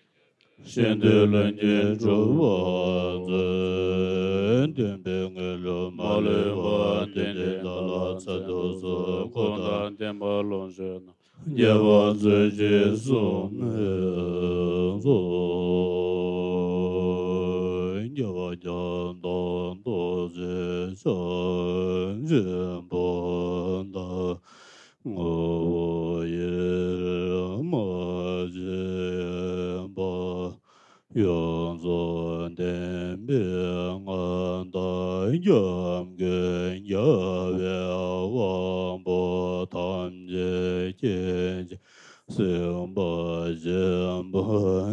ཤེས་འདོད་ལྷུན་གྱིས་གྲུབ་པར་མཛོད། སྟོན་པའི་དངོས་གྲུབ་མ་ལུས་པ། རྟེན་འབྲེལ་བདག་ལ་སྩལ་དུ་གསོལ། འཁོར་དང་བསྟན་པ་ལོངས་སྤྱོད་རྣམས། རྒྱལ་བ་སྲས་ཀྱིས་གསུངས་མི་རྫོགས། རྒྱལ་བ་རྒྱ་མཚོ་རྡོ་རྗེ་འཆང་ཆེན་པོ་དང་། ངོ་བོ་ཡེ་མ་བརྗེད་པ། ཡོངས་རྫོགས་བདེན་པའི་མངའ་བདག་སྐྱབས་མགོན་རྒྱལ་བའི་དབང་པོ་ཐམས་ཅད་མཁྱེན་ཅིང་གཟིགས་པ་ཆེན་པོ་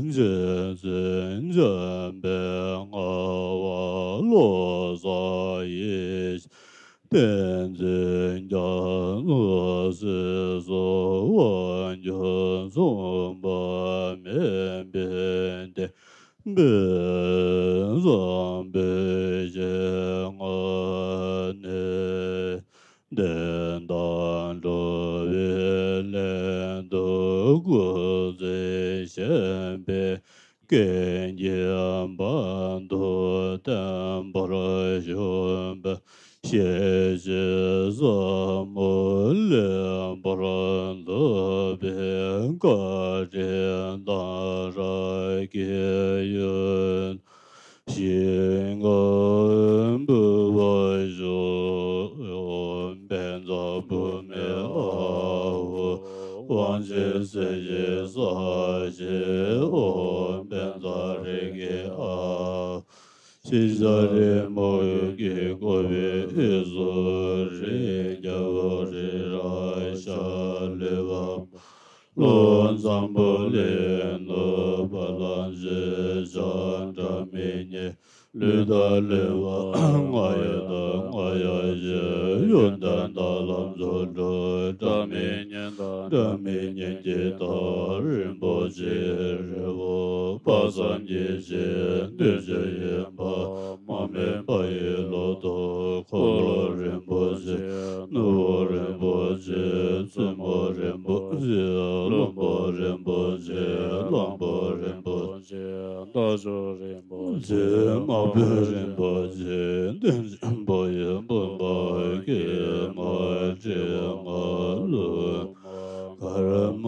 རྗེ་བཙུན་འཇམ་དཔལ་ངག་དབང་བློ་བཟང་ཡེ་ཤེས། བསྟན་འཛིན་རྒྱ་མཚོ་ཟེར་སོགས་དབང་ཕྱུག་མཚུངས་པ་མེད་པའི་བསྟན་པའི་བཟང་པོའི་ཞལ་སྔ་ནས། བསྟན་དང་འགྲོ་བའི་ལམ་དུ་སྐུ་ཚེ་བཞེས་པའི་སྐལ་གྱི་བར་དུ་བརྟན་པར་བཞུགས་པའི་ཞལ་བཞེས་ཟབ་མོ་ལེགས་པར་མཛད་པའི་བཀའ་དྲིན་གཏང་རག་གི་ཡོད། ཞིང་ཁམས་བོད་པ་བཞུགས། ཨོཾ་བཛྲ་བྷཱུ་མི་ཨཱཿཧཱུྃ། དབང་ཆེན་སྲས་ཀྱི་ས་གཞི། ཨོཾ་བཛྲ་རེ་ཁེ་ཨཱཿཧཱུྃ། ཤེས་བྱ་རི་མོ་ཡུག་གིས་བསྐོར་བའི་དབུས་སུ། རིགས་རྒྱལ་པོ་རི་རབ་ཤ་ལུས་པ། ཀླུ་འཛམ་བུ་གླིང་ནུབ་བ་ལང་ཞེས་བྱ། སྒྲ་མི་སྙན་ལུས་དང་ལེགས་པ། རྔ་ཡབ་དང་རྔ་ཡབ་བཞིན། ཡོན་ཏན་དང་ལམ་མཆོག་འགྲུབ། སྒྲ་མི་སྙན་དང་སྒྲ་མི་སྙན་གྱི་མཐའ། རིན་པོ་ཆེའི་རི་བོ་དཔག་བསམ་གྱིས་ཆེ། འདུས་བྱས་ཡིན་པ་མ་དམིགས་པ་ཡི་ལོ་ཏོག་འཁོར་ལོ་རིན་པོ་ཆེ། ནོར་བུ་རིན་པོ་ཆེ། བཙུན་མོ་རིན་པོ་ཆེ། བློན་པོ་རིན་པོ་ཆེ། གླང་པོ་རིན་པོ་ཆེ། རྟ་མཆོག་རིན་པོ་ཆེ། དམག་དཔོན་རིན་པོ་ཆེ། གདོན་ཆེན་པོ་ཡི་བུམ་པ། སྐྱེས་མ། དྲི་མ། ལྷུང་མ། དཀར་མ།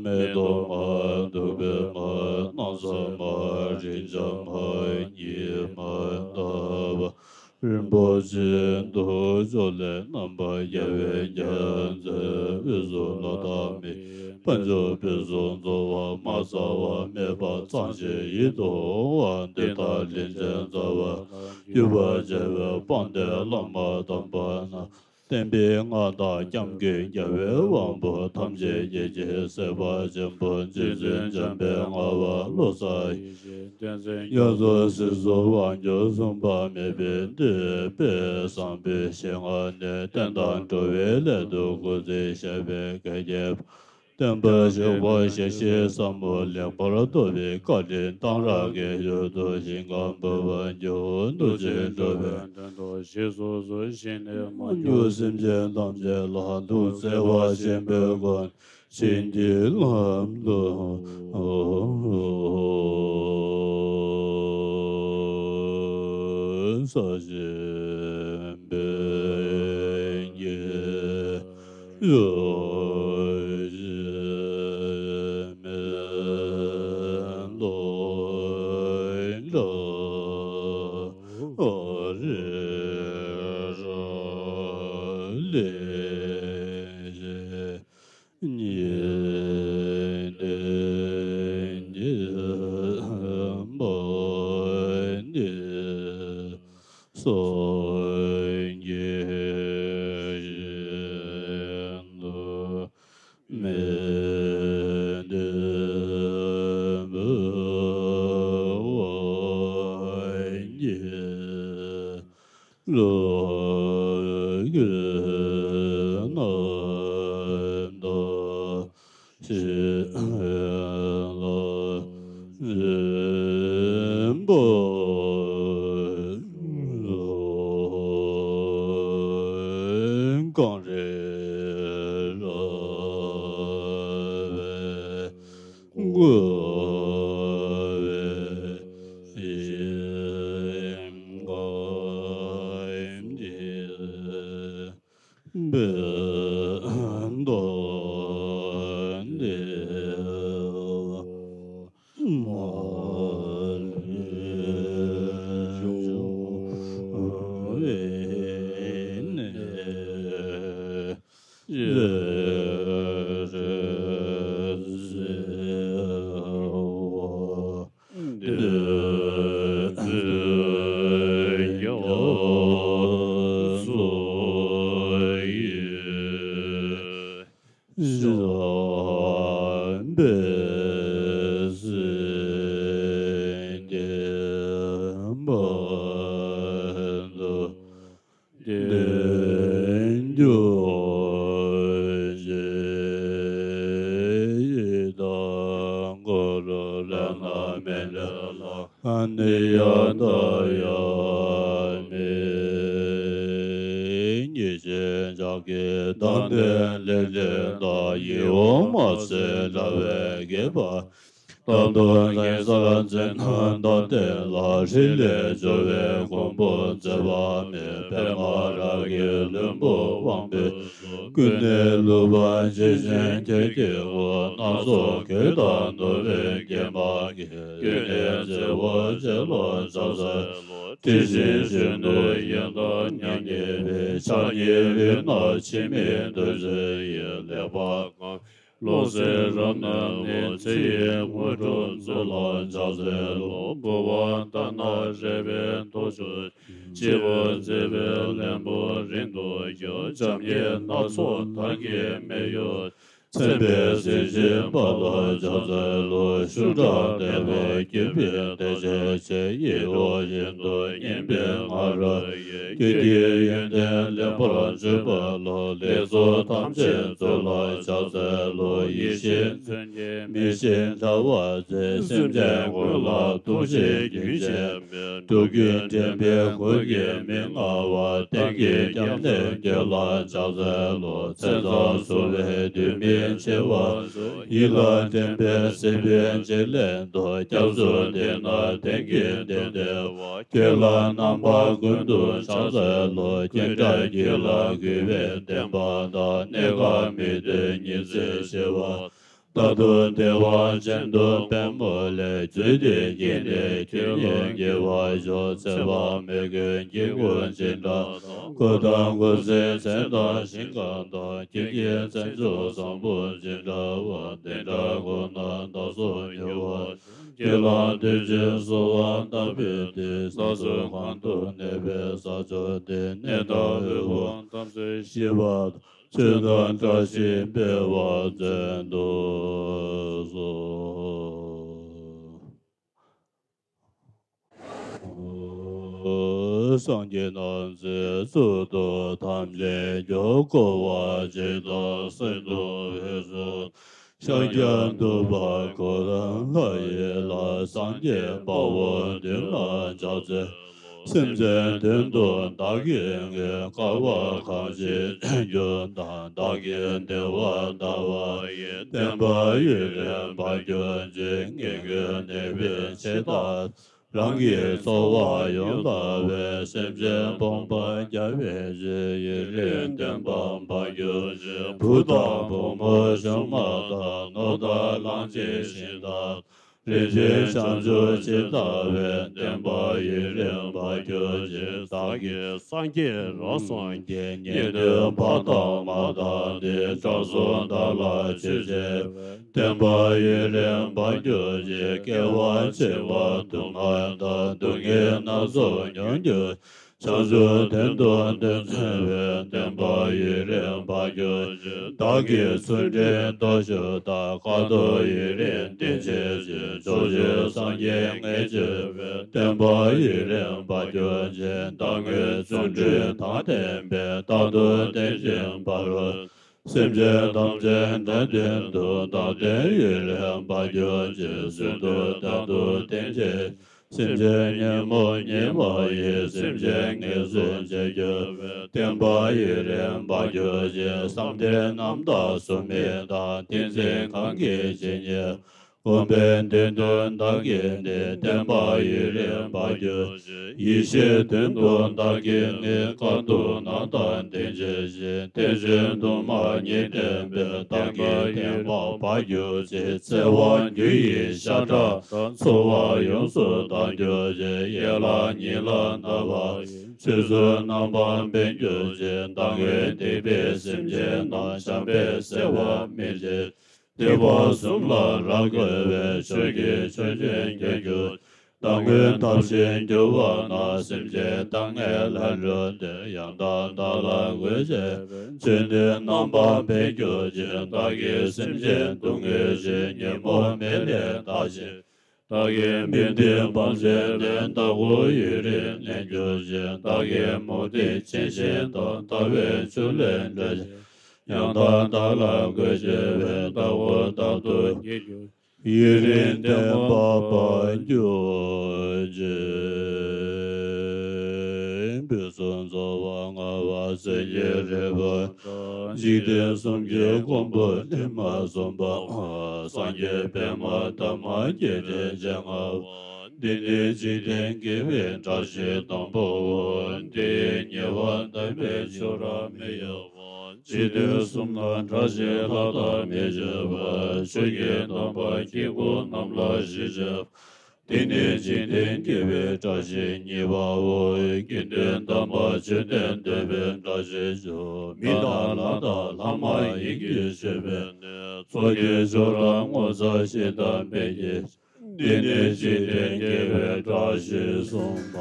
མེ་ཏོག་མ། བདུག་སྤོས་མ། སྣང་གསལ་མ། རེག་བྱ་མ། ཉི་མ། ཟླ་བ། རིན་པོ་ཆེ་དུག་མཆོག་ལས་རྣམ་པར་རྒྱལ་བའི་རྒྱལ་མཚན། དབུས་སུ་ལོ་ཐག་རིང་། དཔལ་འབྱོར་ཕུན་སུམ་ཚོགས་པ། མ་རྩ་བ་མེད་པ། གཙང་ཞིང་ཡིད་དུ་འོང་བ། འདི་དག་ལྷན་ཅིག་བྱ་བ་དང་། བརྒྱུད་པར་བྱ་བའི་དཔལ་ལྡན་བླ་མ་དམ་པ་རྣམས། བསྟན་པའི་མངའ་བདག་སྐྱབས་མགོན་རྒྱལ་བའི་དབང་པོ། ཐམས་ཅད་མཁྱེན་ཅིང་གཟིགས་པ་ཆེན་པོ། རྗེ་བཙུན་འཇམ་དཔལ་ངག་དབང་བློ་བཟང་ཡེ་ཤེས། བསྟན་འཛིན་རྒྱ་མཚོ་ཟེར་སོགས་དབང་ཕྱུག་མཚུངས་པ་མེད་པའི་བསྟན་པའི་བཟང་པོའི་ཞལ་སྔ་ནས། བསྟན་དང་འགྲོ་བའི་ལམ་དུ་སྐུ་ཚེ་བཞེས་པའི་སྐལ་གྱི་བར། བསྟན་པ་གཤེགས་པ་ཞལ་བཞི་ཟབ་མོ་ལེགས་པར་རྟོགས་པའི་བཀའ་དྲིན་གཏང་རག་གི་ཡུལ་དུ་ཞིང་ཁམས་བུམ་པ་འཇའ་འོད་རྡོ་རྗེ་འགྲོ་བའི་དོན་དུ་ཞེས་སོ་སོའི་ཞལ་ནས་མ་གྱུར་སེམས་ཅན་ཐམས་ཅད་ལ་ཐུགས་བརྩེ་བ་ཆེན་པོས་བསྐོར། བྱིན་གྱིས་བརླབ་ཏུ་གསོལ། ཞིང་པའི་རྒྱལ་རབས་མེ་ཏོག་འདྲ་རེ་ར་ལས། ཉིད་ལྡན་གྱི་འབངས་འདི་སངས་རྒྱས་ཞིང་དུ་མི་འདོད་པ་ཉིད། ལོ་རྒྱུས་རྣམ་དག་ཞིག་ལ་འཛིན་པ་གང་རེ་ར་བས། འགོ་བའི་ཞིང་ཁམས་འདིར་བོད་དོན་འདི་མ་ལུས་བྱུང་བའི་གནས། ལྡན་གྱུར་ཅིག། ཡི་དྭགས་འཁོར་ལས་རྣམ་སྨིན་འདྲེན་ལ། ཨ་ནི་ཡ་ད་ཡ་མི་ཉེས་ཅན་ཕྱག་གི་དམ་ལྡན་ལས་ཅན་དག་ཡིད་འོང་མ་ཚད་དྲ་བས་བརྒྱན་པ། རྟ་གདོང་གེ་སར་མཛད་རྣམས་དང་བསྟན་ལ་ཕྲིན་ལས་སྦྱོར་བའི་མགོན་པོ་མཛད་པ་མེད་པདྨ་རཱ་གའི་ལྷུན་པོ་དབང་པོའི་ཚོགས། ཀུན་ནས་བསླུ་བ་འབྱེད་ཅིང་ཁྱེར་གྱི་དབང་སྣ་ཚོགས་གོས་དང་ནོར་བུས་བརྒྱན་པ་གིས། ཀུན་ནས་བརྩེ་བ་ཅན་ལ་ཕྱག་འཚལ་ལོ། དེ་བཞིན་གཞོན་ནུ་ཡང་དག་མྱ་ངན་པའི་ཕྱག་གཉིས་འོད་སྣང་འཆི་མེད་རྡོ་རྗེ་ཡི་ལེགས་པར་བཀང་། ལོག་འཚོའི་རབ་རྣམས་ནི་ཚེ་ཡི་དངོས་གྲུབ་སྩོལ་ལ་ཕྱག་འཚལ་ལོ། འབུལ་བ་ལྟར་ན་རལ་པའི་ཐོར་ཅོག་ཅན། སྤྱི་བོར་མཛེས་པའི་ལྷུན་པོ་རིང་དུ་གཡོ། འཇམ་ཉིད་སྣ་ཚོགས་དར་གྱི་སྨད་གཡོགས། མཚན་དཔེའི་གཟི་བརྗིད་འབར་ལ་ཕྱག་འཚལ་ལོ། ཤུགས་དྲག་བརྟན་པ་གྱུར་པའི་བདེ་ཆེན་ཞལ། ཡིད་འོང་བཞིན་དུ་སྙན་པའི་ང་རོ་ཡིས། ཀུན་གྱི་ཡོན་ཏན་ལེགས་པར་བརྗོད་པ་ལ། ལེགས་ཚོགས་ཐམས་ཅད་སྩོལ་ལ་ཕྱག་འཚལ་ལོ། ཡིད་བཞིན་མཚོན་ཆས་མེ་བཞིན་འདྲ་བར་མཛད། སེམས་ཅན་ཀུན་ལ་ཐུགས་རྗེའི་རྒྱུན་ཆད་མེད། འགྲོ་ཀུན་འདྲེན་པའི་འཁོར་གྱིས་མི་མངའ་བར། གཏན་གྱི་རྒྱབ་ནས་བསྐྱོད་ལ་ཕྱག་འཚལ་ལོ། མཚན་ཚང་བསུ་བའི་དུས་མིན་འཆི་བ་སོགས། ཡིད་ལ་དྲན་པའི་སྲིད་པའི་འཇིགས་ལས་འདའ། སྐྱབས་སུ་འདུས་ན་གཏན་གྱི་བདེ་བདེ་བ། ཁྱོད་ལ་རྣམ་པ་ཀུན་ཏུ་ཕྱག་འཚལ་ལོ། ཀུན་དགའ་རྒྱུད་ལ་གུས་པས་བསྟེན་པ་དང་། གནས་སྐབས་མི་སྡོད་ཉིན་མཚན་ཤི་བ། རྟག་ཏུ་བདེ་བ་ཅན་དུ་བདེ་མོ་ལས། རྫུས་ཏེ་སྐྱེས་ནས་ཁྱོད་ཉིད་དགེ་བར་ཤོག་ཚེ་དཔག་མེད་ཀུན་གྱི་སྐུ་ཅི་འདྲ་དང་། འཁོར་དང་འཁོར་ཚེ་མཚན་དང་ཞིང་ཁམས་དང་། ཀུན་གྱི་མཚན་མཆོག་བཟང་པོ་ཅི་འདྲ་བ། དེ་འདྲ་ཁོ་ན་བདག་སོགས་ཉེ་བར་བྱོན། ཁྱེད་ལ་དུས་གཅིག་གསོལ་བ་བཏབ་པའི་དུས། ས་གསུམ་གང་དུ་གནས་པའི་ས་ཕྱོགས་དེར། གནས་དང་འོད་དཔག་ཐམས་ཅད་ཞི་བ་དང་། ཆོས་དང་བཀྲ་ཤིས་འཕེལ་བར་མཛད་དུ་གསོལ། སངས་རྒྱས་རྣམས་ཀྱི་གཙུག་ཏོར་ཐམས་ཅད་མགྱོགས། འཁོར་བ་འཇིག་དང་གསེར་སྡོང་འོད་སྲུང་། ཕྱག་རྒྱ་ཐུབ་པ་འཁོར་ལྷ་ཡི་ལྷ། སངས་རྒྱས་དཔའ་བོ་མདུན་ལ་ཕྱག་འཚལ་ལོ། སེམས་ཅན་དོན་དུ་བདག་གིས་ངེས། དཀའ་བ་གང་ཞིག་སྤྱད་གྱུར་ན། བདག་གི་བདེ་བ་དལ་བ་ཡི། བསྟན་པ་ཡུན་རིང་འབར་གྱུར་ཅིག་ངེས་ཀྱི་ནད་པའི་ཕྱི་དག་རང་གི་འཚོ་བ་ཡོངས་བདག་པའི། སེམས་ཅན་ཕོངས་པ་རྒྱལ་བའི་གཞི། ཡུན་རིང་བསྟན་པ་འབར་གྱུར་ཅིག་བུ་དང་བུ་མོ་ཆུང་མ་དང་། ནོར་དང་ལང་ཚོའི་ཞིང་དག་རིན་ཆེན་བྱང་ཆུབ་ཇི་ལྟ་བའི། བསྟན་པ་ཡུན་རིང་འབར་གྱུར་ཅིག་བདག་གིས་སངས་རྒྱས་རང་སངས་རྒྱས། ཉན་ཐོས་ཕ་དང་མ་དང་ནི། དྲང་སྲོང་བདག་ལ་ཆོས་བྱེད་པའི། བསྟན་པ་ཡུན་རིང་འབར་གྱུར་ཅིག་སྐྱེ་བ་འཆི་བ་དུ་མ་དང་། སྡུག་བསྔལ་སྣ་ཚོགས་མྱོང་གྱུར། བྱང་ཆུབ་དོན་དུ་འདི་མཛད་པའི། བསྟན་པ་ཡུན་རིང་འབར་གྱུར་ཅིག་བདག་གིས་ཚུལ་ཁྲིམས་རྡོ་གཞུ་དང་། དཀའ་ཐུབ་ཡུན་རིང་བསྟེན་བྱེད་ཅིང་། ཕྱོགས་བཅུའི་སངས་རྒྱས་ལྔས་མཆོད་པའི། བསྟན་པ་ཡུན་རིང་འབར་གྱུར་ཅིག་བདག་ཉིད་བརྩོན་འགྲུས་དང་ལྡན་པས། རྟག་ཏུ་བསྟེན་ཅིང་འབར་བར། སེམས་ཅན་ཐམས་ཅད་འདྲེན་དོན་དུ། བདག་བསྟན་ཡུན་རིང་འབར་གྱུར་ཅིག་བརྩོན་འགྲུས་རྟག་ཏུ་བསྟེན་བྱེད། སེམས་ཅན་ཉོན་མོངས་ཉེས་པ་ཡི། སེམས་ཅན་ངལ་གསོ་བྱེད་གྱུར་པའི། བསྟན་པ་ཡུན་རིང་འབར་གྱུར་ཅིག་བསམ་གཏན་རྣམ་དག་སྲུང་མི་དང་། ཏིང་འཛིན་གང་གིས་ཇི་སྙེད། གོམས་པའི་མདུན་དུ་བདག་གིས་ནི། བསྟན་པ་ཡུན་རིང་འབར་གྱུར་ཅིག་ཡེ་ཤེས་དོན་དུ་བདག་གིས་ངེས། དཀའ་ཐུབ་རྣམ་དག་བསྟེན་བྱེད་ཅིང་། བསྟན་བཅོས་དུ་མ་ཉིད་བསྟན་པས། བདག་གི་བསྟན་པ་འབར་གྱུར་ཅིག་བརྩེ་བ་རྒྱུ་ཡི་ཤ་ཁྲག་དང་། འཚོ་བ་ཡོངས་སུ་དག་གྱུར་ཅིག་ཡན་ལག་ཉིད་ལ་གནས་པ་ཡི། ཆོས་ཚུལ་རྣམ་པར་འཕེལ་གྱུར་ཅིག་བདག་ཉིད་སྡིག་པའི་སེམས་ཅན་རྣམས། བྱམས་པས་བསལ་བར་སྨིན་ཅིང་། སྡིག་པ་གསུམ་ལ་རབ་བསྒོས་པའི། ཆོས་ཀྱི་ཆུ་རྒྱུན་རྒྱས་གྱུར། བདག་ཉིད་ཐབས་ཤེས་འགྱུར་བ་ན། སེམས་ཅན་ལྟ་ངན་ལས་གྲོལ་ཏེ། ཡང་དག་བདག་ལ་འགོད་བྱེད་པའི། ཆོས་ནི་རྣམ་པར་འཕེལ་གྱུར་ཅིག་བདག་གིས་སེམས་ཅན་སྡུག་བསྔལ་ཞི། ཉོན་མོངས་མེ་ལས་འདའ་ཞིང་། བདག་གི་མིག་མདུན་བང་མཛོད་པའི། བདག་པོ་ཡུན་རིང་གནས་གྱུར་ཅིག་བདག་གི་མུ་སྟེགས་ཆེན་ཞིང་དང་། ལྟ་བའི་ཆུ་ལས་འགྲོལ་ཞིང་། ཡང་དག་བདག་ལ་འགོད་བྱེད་པའི། བདག་པོ་རྟག་ཏུ་རྙེད་གྱུར། ཡུན་རིང་བསྟན་པ་འབར་གྱུར་ཅིག་ཕུན་སུམ་ཚོགས་པ་བསྔོ་བ་ཟེར་གྱིས་རེ་བ་དང་། འཇིག་རྟེན་གསུམ་གྱི་མགོན་པོ་ཏིལ་མར་སོན་པ། སངས་རྒྱས་པདྨ་དར་མ་སྐྱེས་དགྲའི་སྤྱན་སྔ་བ། འདི་ནི་འཇིག་རྟེན་དགེ་བའི་བཀྲ་ཤིས་དང་པོའོ། འདི་ཡིས་ཉེ་བར་བསྟན་པའི་ཆོས་རབ་མི་གཡོ་བ། འཇིག་རྟེན་གསུམ་ན་བཀྲ་ཤིས་ལྷ་དང་མི་མཆོད་པ། ཆོས་ཀྱི་དམ་པ་དཀྱིལ་འཁོར་རྣམས་ལ་གཞིར་བྱས། འདི་ནི་འཇིག་རྟེན་དགེ་བའི་བཀྲ་ཤིས་གཉིས་པའོ། དགེ་འདུན་དམ་པ་ཆོས་སྟོན་འདོད་པའི་བཀྲ་ཤིས་སོ། མི་དང་ལྷ་དང་ལྷ་མ་ཡིན་གྱིས་མཆོད་པའི་གནས། ཚོགས་ཀྱི་མཆོག་རབ་ངོ་མཚར་ཞིང་དམ་པའི་ཡེ་ཤེས། འདི་ནི་འཇིག་རྟེན་དགེ་བའི་བཀྲ་ཤིས་གསུམ་པ།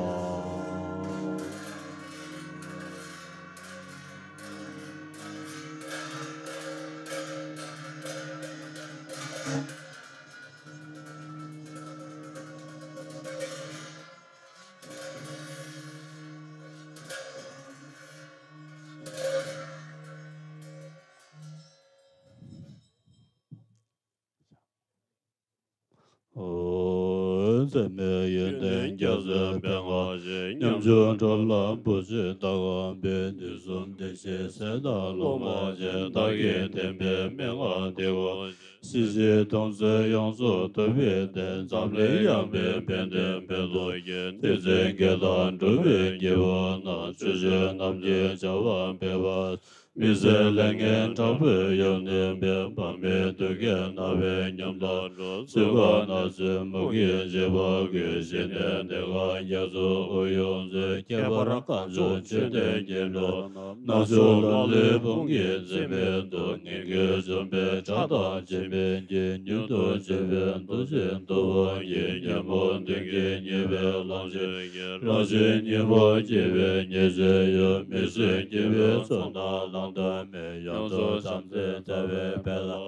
འོ། འཛད་མེད་ཡོན་ཏན་རྒྱ་མཚོའི་མན་ངག་བཞིན། ཉམ་ཆུང་འགྲོ་ལ་བུ་ཆུང་ཟླ་གམ་པའི། དུས་གསུམ་བདེ་གཤེགས་སྲས་དང་སློབ་མ་ཆེན། བདག་གིས་བསྟན་པའི་མན་ངག་འདི་གོ་ཞིང་། སྲིད་ཞིའི་སྡུག་བསྔལ་ཡོངས་སུ་ཐུབ་པའི་བརྟན། འཛམ་གླིང་ཡངས་པའི་ཕན་བདེའི་འབད་རྩོལ་གྱིས། བསྟན་འཛིན་དགེ་དང་འགྲོ་བའི་སྐྱིད་པོ་རྣམས། ཕྱོགས་བཅུའི་ནམ་མཁའི་བྱ་བ་འཕེལ་བར། མི་བཟད་ལས་ངན་དྲག་པོའི་ཡུལ་ནས་འབད། འབར་མེད་དུས་ཀྱི་ནམ་བའི་ཉམས་དང་འགྲོགས། ཚུལ་ཁ་ནགས་ཚལ་མུ་གེའི་བྱེད་པ་ཀུན། ཞི་གནས་གནས་ཁང་རྒྱ་མཚོའི་དབུས་ཡོངས་མཛེས། ཁྱད་པར་དཀར་ཕྱོགས་མཆོད་རྟེན་སྐྱེ་འགྲོ་རྣམས། ནག་ཕྱོགས་ལ་ལུས་ཕུང་གིས་འཛིན་པའི་དུས། ངན་སྐྱེས་འཇོམས་པའི་གྲགས་དང་འཆི་མེད་ཀྱི། མྱུར་དུ་འཆི་བའི་འདུ་བྱེད་འདུ་བ་ཡི། ཉོན་མོངས་གདོན་བགེགས་ཉེས་པའི་ལམ་ཆེན་གྱི། རང་གཞན་གཉིས་པོ་སྐྱེ་བའི་ཉེས་བྱས་ཡོད། མི་བཟོད་སྐྱེ་བོའི་ཚོགས་རྣམས་ལ། དང་མེད་ཡོངས་སུ་བྱམས་བརྩེ་བྱ་བའི་དཔལ་ལ།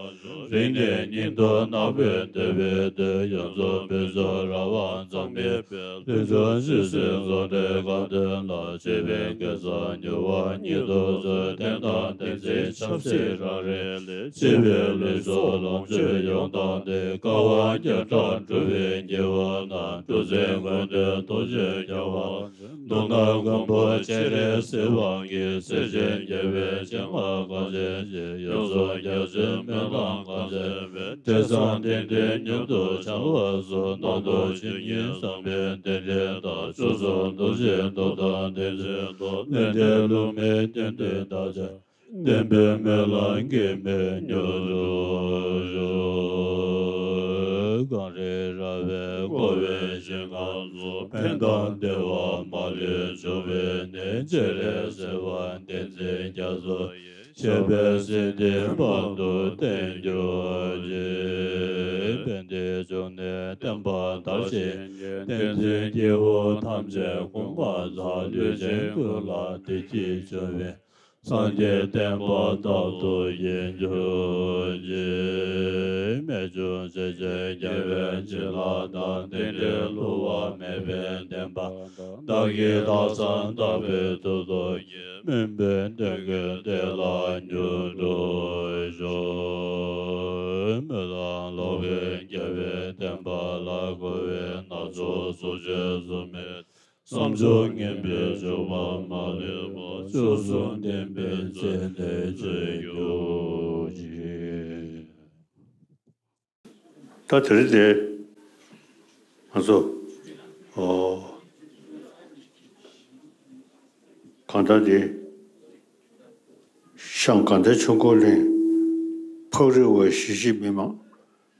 རིང་ནས་སྙིང་དུ་ནག་པོའི་འདོད་པའི་འདོད། ཡོངས་སུ་བུ་ཚོ་ར་བ་གཙང་མའི་དཔལ། ལུས་སྦྱོང་ཞིང་སྲུང་ཚོགས་འདྲེན་གང་དོན་ལ། སྤྱོད་པའི་དགེ་རྩ་མྱུར་བ་ཉིད་དུ་སྩོལ། བསྟན་དང་བསྟན་འཛིན་ཆབ་སྲིད་རང་རེ་ལས། སྤྱི་པའི་ལུས་སྲོག་ལོངས་སྤྱོད་ཡོངས་དང་ལྡན། དཀའ་བ་བརྒྱ་ཕྲག་སྒྲུབ་པའི་དགེ་བ་རྣམས། འགྲོ་ཚེ་ཀུན་ཏུ་ཐུགས་རྗེས་བསྐྱངས་པ། མདོར་ན་མགོན་པོ་སྤྱན་རས་གཟིགས་དབང་གིས། སྲས་ཆེན་རྒྱལ་བའི་སྤྱན་སྔར་གངས་ཅན་ཞིང་། ཡོངས་སུ་རྒྱ་ཆེའི་སྨོན་ལམ་གང་བྱས་པའི། བྲེ་སྲང་ལྡན་ལྡན་མྱུར་དུ་བྱང་བར་གསོལ། ནང་དུ་ཆོས་ཉིད་བཟང་པོའི་རྟེན་འབྲེལ་དང་། ཕྱོགས་བཅུ་རྡོ་རྗེ་གདུགས་དང་ལྡན་ཞིང་དུ། ལྷུན་གྲུབ་ལུས་མེད་བདེན་དོན་དག་ཅན། བསྟན་པའི་སྨོན་ལམ་གྱིས་མི་ཉམས་སུ་གསོལ། གངས་རི་ར་བས་བསྐོར་བའི་ཞིང་ཁམས་སུ། ཕན་དང་བདེ་བ་མ་ལུས་འབྱུང་བའི་གནས། སྤྱན་རས་གཟིགས་དབང་བསྟན་འཛིན་རྒྱ་མཚོ་ཡི། བཞད་པའི་གསེར་ཕྲེང་པང་དུ་བརྟན་གྱུར་ཅིག །དཔལ་ལྡན་འབྱུང་གནས་བསྟན་པ་དར་ཞིང་རྒྱས། བསྟན་འཛིན་སྐྱེས་བུ་ཐམས་ཅད་གོང་མ་ལ། ལུས་ཅན་ཀུན་ལ་བདེ་སྐྱིད་འབྱུང་བའི། སངས་རྒྱས་བསྟན་པ་རྟག་ཏུ་རྒྱས་གྱུར་ཅིག །རྨད་བྱུང་སྲས་ཆེན་རྒྱལ་བའི་བྱིན་རླབས་དང་། རྟེན་འབྲེལ་བསླུ་བ་མེད་པའི་བདེན་པ་དང་། བདག་གིས་ལྷག་བསམ་དག་པའི་ཐུགས་རྡོ་རྗེ། སྨོན་པའི་གདེང་ཀུན་བདེ་ལ་མྱུར་འགྲུབ་ཤོག །སྨོན་ལམ་ལོ་གི་རྒྱལ་བའི་བསྟན་པ་ལ། འཁོར་བའི་ནག་ཕྱོགས་ཚུར་ཆད་སུ་མེད། བསམ་སྦྱོར་ངན་པའི་སྤྱོད་པ་མ་ལུས་པ། སྤྱོད་གསུམ་ལྡན་པའི་སྤྱན་ལས་འབྱོར་གྱུར་ཅིག །ད་དེ་རིང་དེ་ང་ཚོ་ཨོ་གང་ལྟར་དེ་ཤང་དགའ་ལྡན་ཆོས་འཁོར་གླིང་། ཕག་རི་བ་གཞིས་བྱེས་མི་མང་།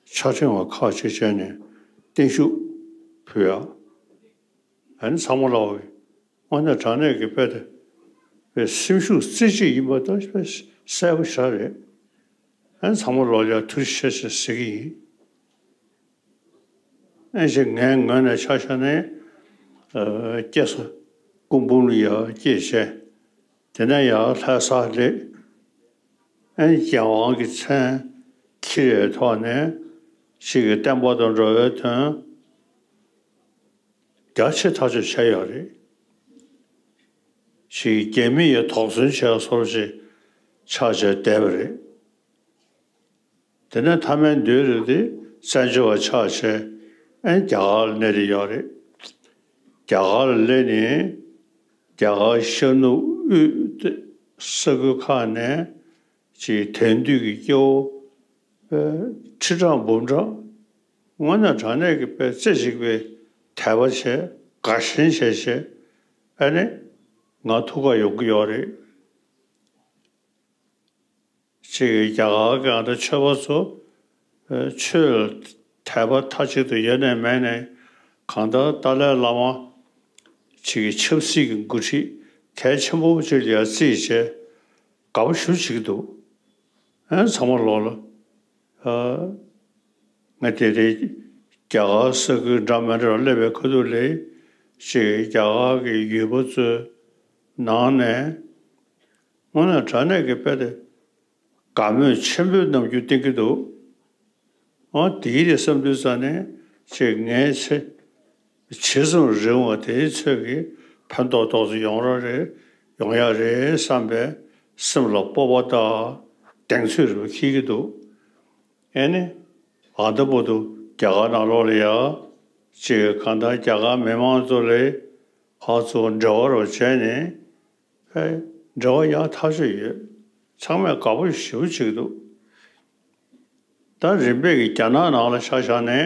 ཕྱག་ཕྲེང་བ་ཁག་ཅིག་བྱས་ནས་བརྟན་བཞུགས་ཕུལ་ཡ། ཨ་ནི་ཚང་མ་ལོག་གི་དངོས་གནས་དྲང་གནས་ཀྱི་དཔེ་དེ་དཔེ་སེམས་ཤུགས་རྩེ་གཅིག་ཡིན་པ་དང་དཔེ་གསལ་པོ་ཞེ་དྲག་རེད། ཨ་ནི་ཚང་མ་ལོག་ཡ་ཐུགས་རྗེ་ཆེ་ཞེས་ཟེར་གྱི་ཡིན། ཨ་ནི་ངའི་ངོས་ནས་ཆ་བཞག་ན་ཨ་སྐྱེས་ས་སྐུ་འབུམ་ལ་ཡ་སྐྱེས་བྱས། དེ་ནས་ཡར་ལྷ་ས་སླེབས། ཨ་ནི་རྒྱལ་དབང་གི་མཚན་འཁྱེར་བའི་ཐོག་ནས་ཅིག་གི་བསྟན་པ་དང་འགྲོ་བའི་དོན་རྒྱ་ཆེ་ཐག་ཆོད་བྱས་ཡོད་རེད། ཅིག་རྒྱ་མི་ཡི་དོགས་ཟོན་བྱས་སོར་ཅིག་ཆགས་བྱས་བསྡད་པ་རེད། དེ་ནས་མཐའ་མའི་མདུན་རེད་དེ་བཙན་བྱོལ་བ་ཆགས་བྱས་ཨ་ནི་རྒྱ་གར་ལ་སླེབས་ཏེ་ཡོད་རེད། རྒྱ་གར་ལ་སླེབས་ནས་རྒྱ་གར་ཤར་ནུབ་དབུས་ས་ཁུལ་ཁག་ནས་ཅིག་དེང་དུས་ཀྱི་སྐྱེ་བོ་ཁྲི་ཕྲག་འབུམ་ཕྲག་དངོས་གནས་དྲང་གནས་ཀྱི་དཔེ་རྩེ་གཅིག་པའི་དད་པ་བྱས་དགའ་ཞེན་བྱས་བྱས་ཨ་ནི་ང་ཐུག་ག་ཡོང་གི་ཡོད་རེད། ཅིག་རྒྱ་གར་གྱི་ཨ་ད་ཆོས་པ་ཚོ་ཨ་ཆོས་ལ་དད་པ་མཐའ་གཅིག་ཏུ་ཡོད་ནའི་མེད་ནའི་གང་ལྟར་ཏཱ་ལའི་བླ་མ་ཅིག་གི་ཆབ་སྲིད་ཀྱི་འགོ་ཁྲིད་གལ་ཆེན་པོ་ཅིག་ལ་ཡ་བརྩིས་བྱས་དགའ་པོ་ཞེ་པོ་བྱེད་ཀྱི་འདུག་ཨ་ཚང་མ་ལོག་ལ་ཨ་ང་དེ་རིང་རྒྱ་གར་ས་ཁུལ་འདྲ་མི་འདྲ་སླེབས་པའི་ཁ་ཐུག་ལ་ཅིག་རྒྱ་གར་གྱི་ཡུལ་པ་ཚོའི་ནང་ནས་དངོས་གནས་དྲང་གནས་ཀྱི་དཔེ་དེ་དགའ་མོས་ཆེན་པོའི་རྣམ་འགྱུར་བསྟན་གྱི་འདུག་ཨ་དེའི་རེད་བསམ་དུས་ཙ་ནས་ཅིག་ངའི་ཚེ་ཇི་ཙམ་རིང་བ་དེའི་ཚོད་ཀྱི་ཕན་ཐོགས་ཏོག་ཙམ་ཡོང་ར་རེད་ཡོང་ཡ་རེད་བསམ་པའི་སེམས་ལ་སྤོབས་པ་དང་གདེང་ཚོད་རེ་བ་འཁྱེར་གྱི་འདུག་ཨེ་ནི་ཨ་ད་བར་དུ་རྒྱ་གར་ནང་ལོགས་ལ་ཡ་ཅིག་གང་ལྟར་རྒྱ་གར་མི་མང་ཚོ་ལས་ཧ་ཚོ་འབྲེལ་བ་རོགས་བྱས་ནས། ཨེ། འབྲེལ་བ་ཡག་ཐག་ཆོད་ཡོད། ཚང་མས་དགའ་པོ་ཞེ་པོ་བྱེད་ཀྱི་འདུག་ད་རིམ་པས་ཀྱི་རྒྱ་ནག་ནང་ལ་ཆ་བཞག་ནས་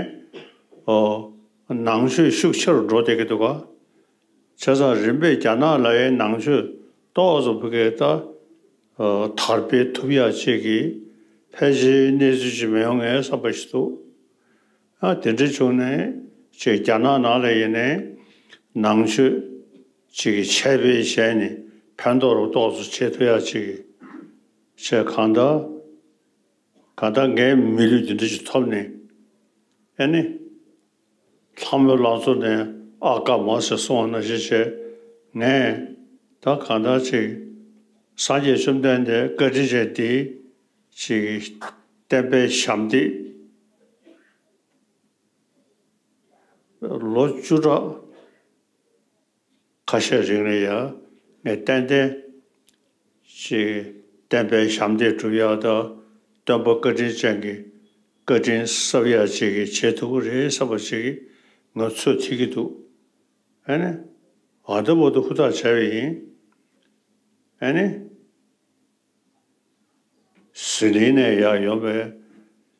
ཨོ། ནང་ཆོས་ཤུགས་ཆེ་རུ་འགྲོ་བསྡད་ཀྱི་འདུག་ག་བྱས་ཙང་རིམ་པས་རྒྱ་ནག་ལ་ཡའི་ནང་ཆོས་ཏོག་ཙམ་ཕ་གིའི་ད་ཨོ། དར་སྤེལ་ཐུབ་ཡག་ཅིག་གི་ཕལ་ཆེར་གནས་ཚུལ་ཅིག་མི་ཡོང་ངའི་བསམ་པ་ཞིག་འདུག་ཨ་དེ་འདྲ་བྱུང་ནས་ཅིག་རྒྱ་ནག་ནང་ལ་ཡིན་ནའི་ནང་ཆོས་ཅིག་གི་ཆད་སྤེལ་བྱས་ནས་ཕན་ཐོགས་རུ་ཏོག་ཙམ་བྱེད་ཐུབ་ཡག་ཅིག་གི་ཅིག་གང་ལྟར་གང་ལྟར་ངའི་མི་ལུས་འདི་འདྲ་ཞིག་ཐོབ་ནས་ཨེ་ནི་ལྷ་མོའི་ལང་ཚོ་ནས་ཨ་ཀ་མ་ཟེར་གསུང་བ་ནང་བཞིན་བྱས་ངས་ད་གང་ལྟར་ཅིག་ སངས་རྒྱས་བཅོམ་ལྡན་འདས་བཀའ་དྲིན་ཅན་དེ་ཅིག་བསྟན་པའི་ཞབས་འདེགས་ལོ་བཅུ་ཕྲག་ཁ་ཤས་རིང་ལ་ཡང་ངས་ཏན་ཏན་ཅིག་བསྟན་པའི་ཞབས་འདེགས་སྒྲུབ་ཡག་དང་སྟོན་པ་བཀའ་དྲིན་ཅན་གྱི་བཀའ་དྲིན་གསབ་ཡག་ཅིག་བྱེད་ཐུབ་ཀྱི་རེད་བསམ་པ་ཅིག་ང་ཚོད་ཐིག་གི་འདུག་ཨ་ནི་ཨ་ད་བར་དུ་ཧུར་ཐག་བྱས་པ་ཡིན། ཨ་ནི། ཟི་ལིང་ནས་ཡར་ཡོང་བའི་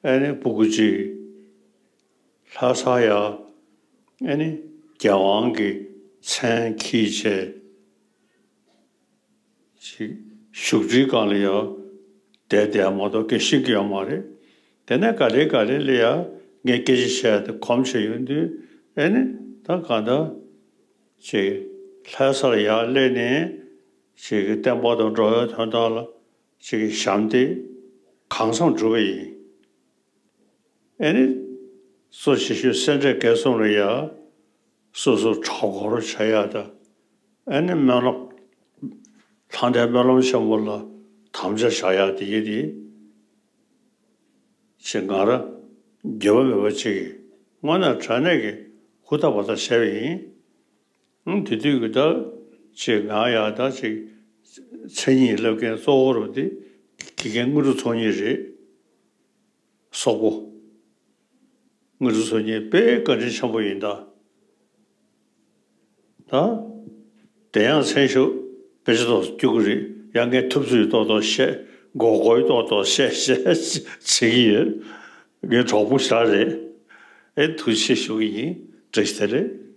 ཨ་ནི་སྤུ་གུ་གཅིག་ལྷ་སར་ཡར་ཨ་ནི་རྒྱལ་དབང་གི་མཚན་འཁྱེར་བྱས་ཅིག་བཞུགས་ཁྲིའི་སྒང་ལ་ཡར་བསྡད་བསྡད་མ་གཏོགས་སྐད་ཤེས་ཀྱི་ཡོད་མ་རེད། དེ་ནས་ག་ལེ་ག་ལེ་ལ་ཡར་ངས་སྐད་ཆ་བཤད་དེ་གོམས་བྱས་ཡོང་དུས་ཨ་ནི་ད་གང་ལྟར་ཅིག་ལྷ་སར་ཡར་སླེབས་ནས། ཅིག་གི་བསྟན་པ་དང་འགྲོ་བའི་དོན་དག་ལ་ཅིག་གི་ཞབས་འདེགས་གང་འཚམ་བསྒྲུབས་པ་ཡིན། ཨ་ནི་གཙོ་ཆེ་ཤོས་སེ་འབྲས་དགེ་གསུམ་ལ་ཡང་སོ་སོ་གྲྭ་སྐོར་བྱ་ཡག་དང་ཨ་ནི་སྨོན་ལམ་ལྷ་ལྡན་སྨོན་ལམ་ཆེན་མོ་ལ་དམ་བཅའ་བཞག་ཡག་དེ་ཡིན་ཏེ། ཅེས་ང་རང་འགྱོད་པ་མེད་པ་ཅིག་གིས་དངོས་གནས་དྲང་གནས་ཀྱི་ཧུར་ཐག་པ་ཐག་བྱས་པ་ཡིན། ཨང་དེ་དུས་ཀྱི་ད་ཅེས་ང་ཡང་ད་ཅིག་མཚན་ཉིད་བསླབ་མཁན་གཙོ་བོ་རུ་དེ་དགེ་རྒན་དངོས་གྲུབ་ཚོགས་གཉིས་རེད། སོག་པོ། དངོས་གྲུབ་ཚོགས་གཉིས་དཔེ་བཀའ་དྲིན་ཆེན་པོ་ཡིན་ད། ད། དེ་ཡང་མཚན་ཞུ་དཔེ་ཆ་ཏོག་ཙམ་སྐྱོ་གི་རེད། ཡང་ངས་ཐུབ་ཚོད་ཏོག་ཏོག་བཤད། མགོ་སྐོར་ཏོག་ཏོག་བཤད་བཤད་བྱེད་ཀྱི་ཡོད། ངའི་གྲོགས་པོ་ཞག་རེད། ཨེ་ཐུགས་རྗེ་ཆེ་ཞུ་གི་ཡིན། བཀྲ་ཤིས་བདེ་ལེགས།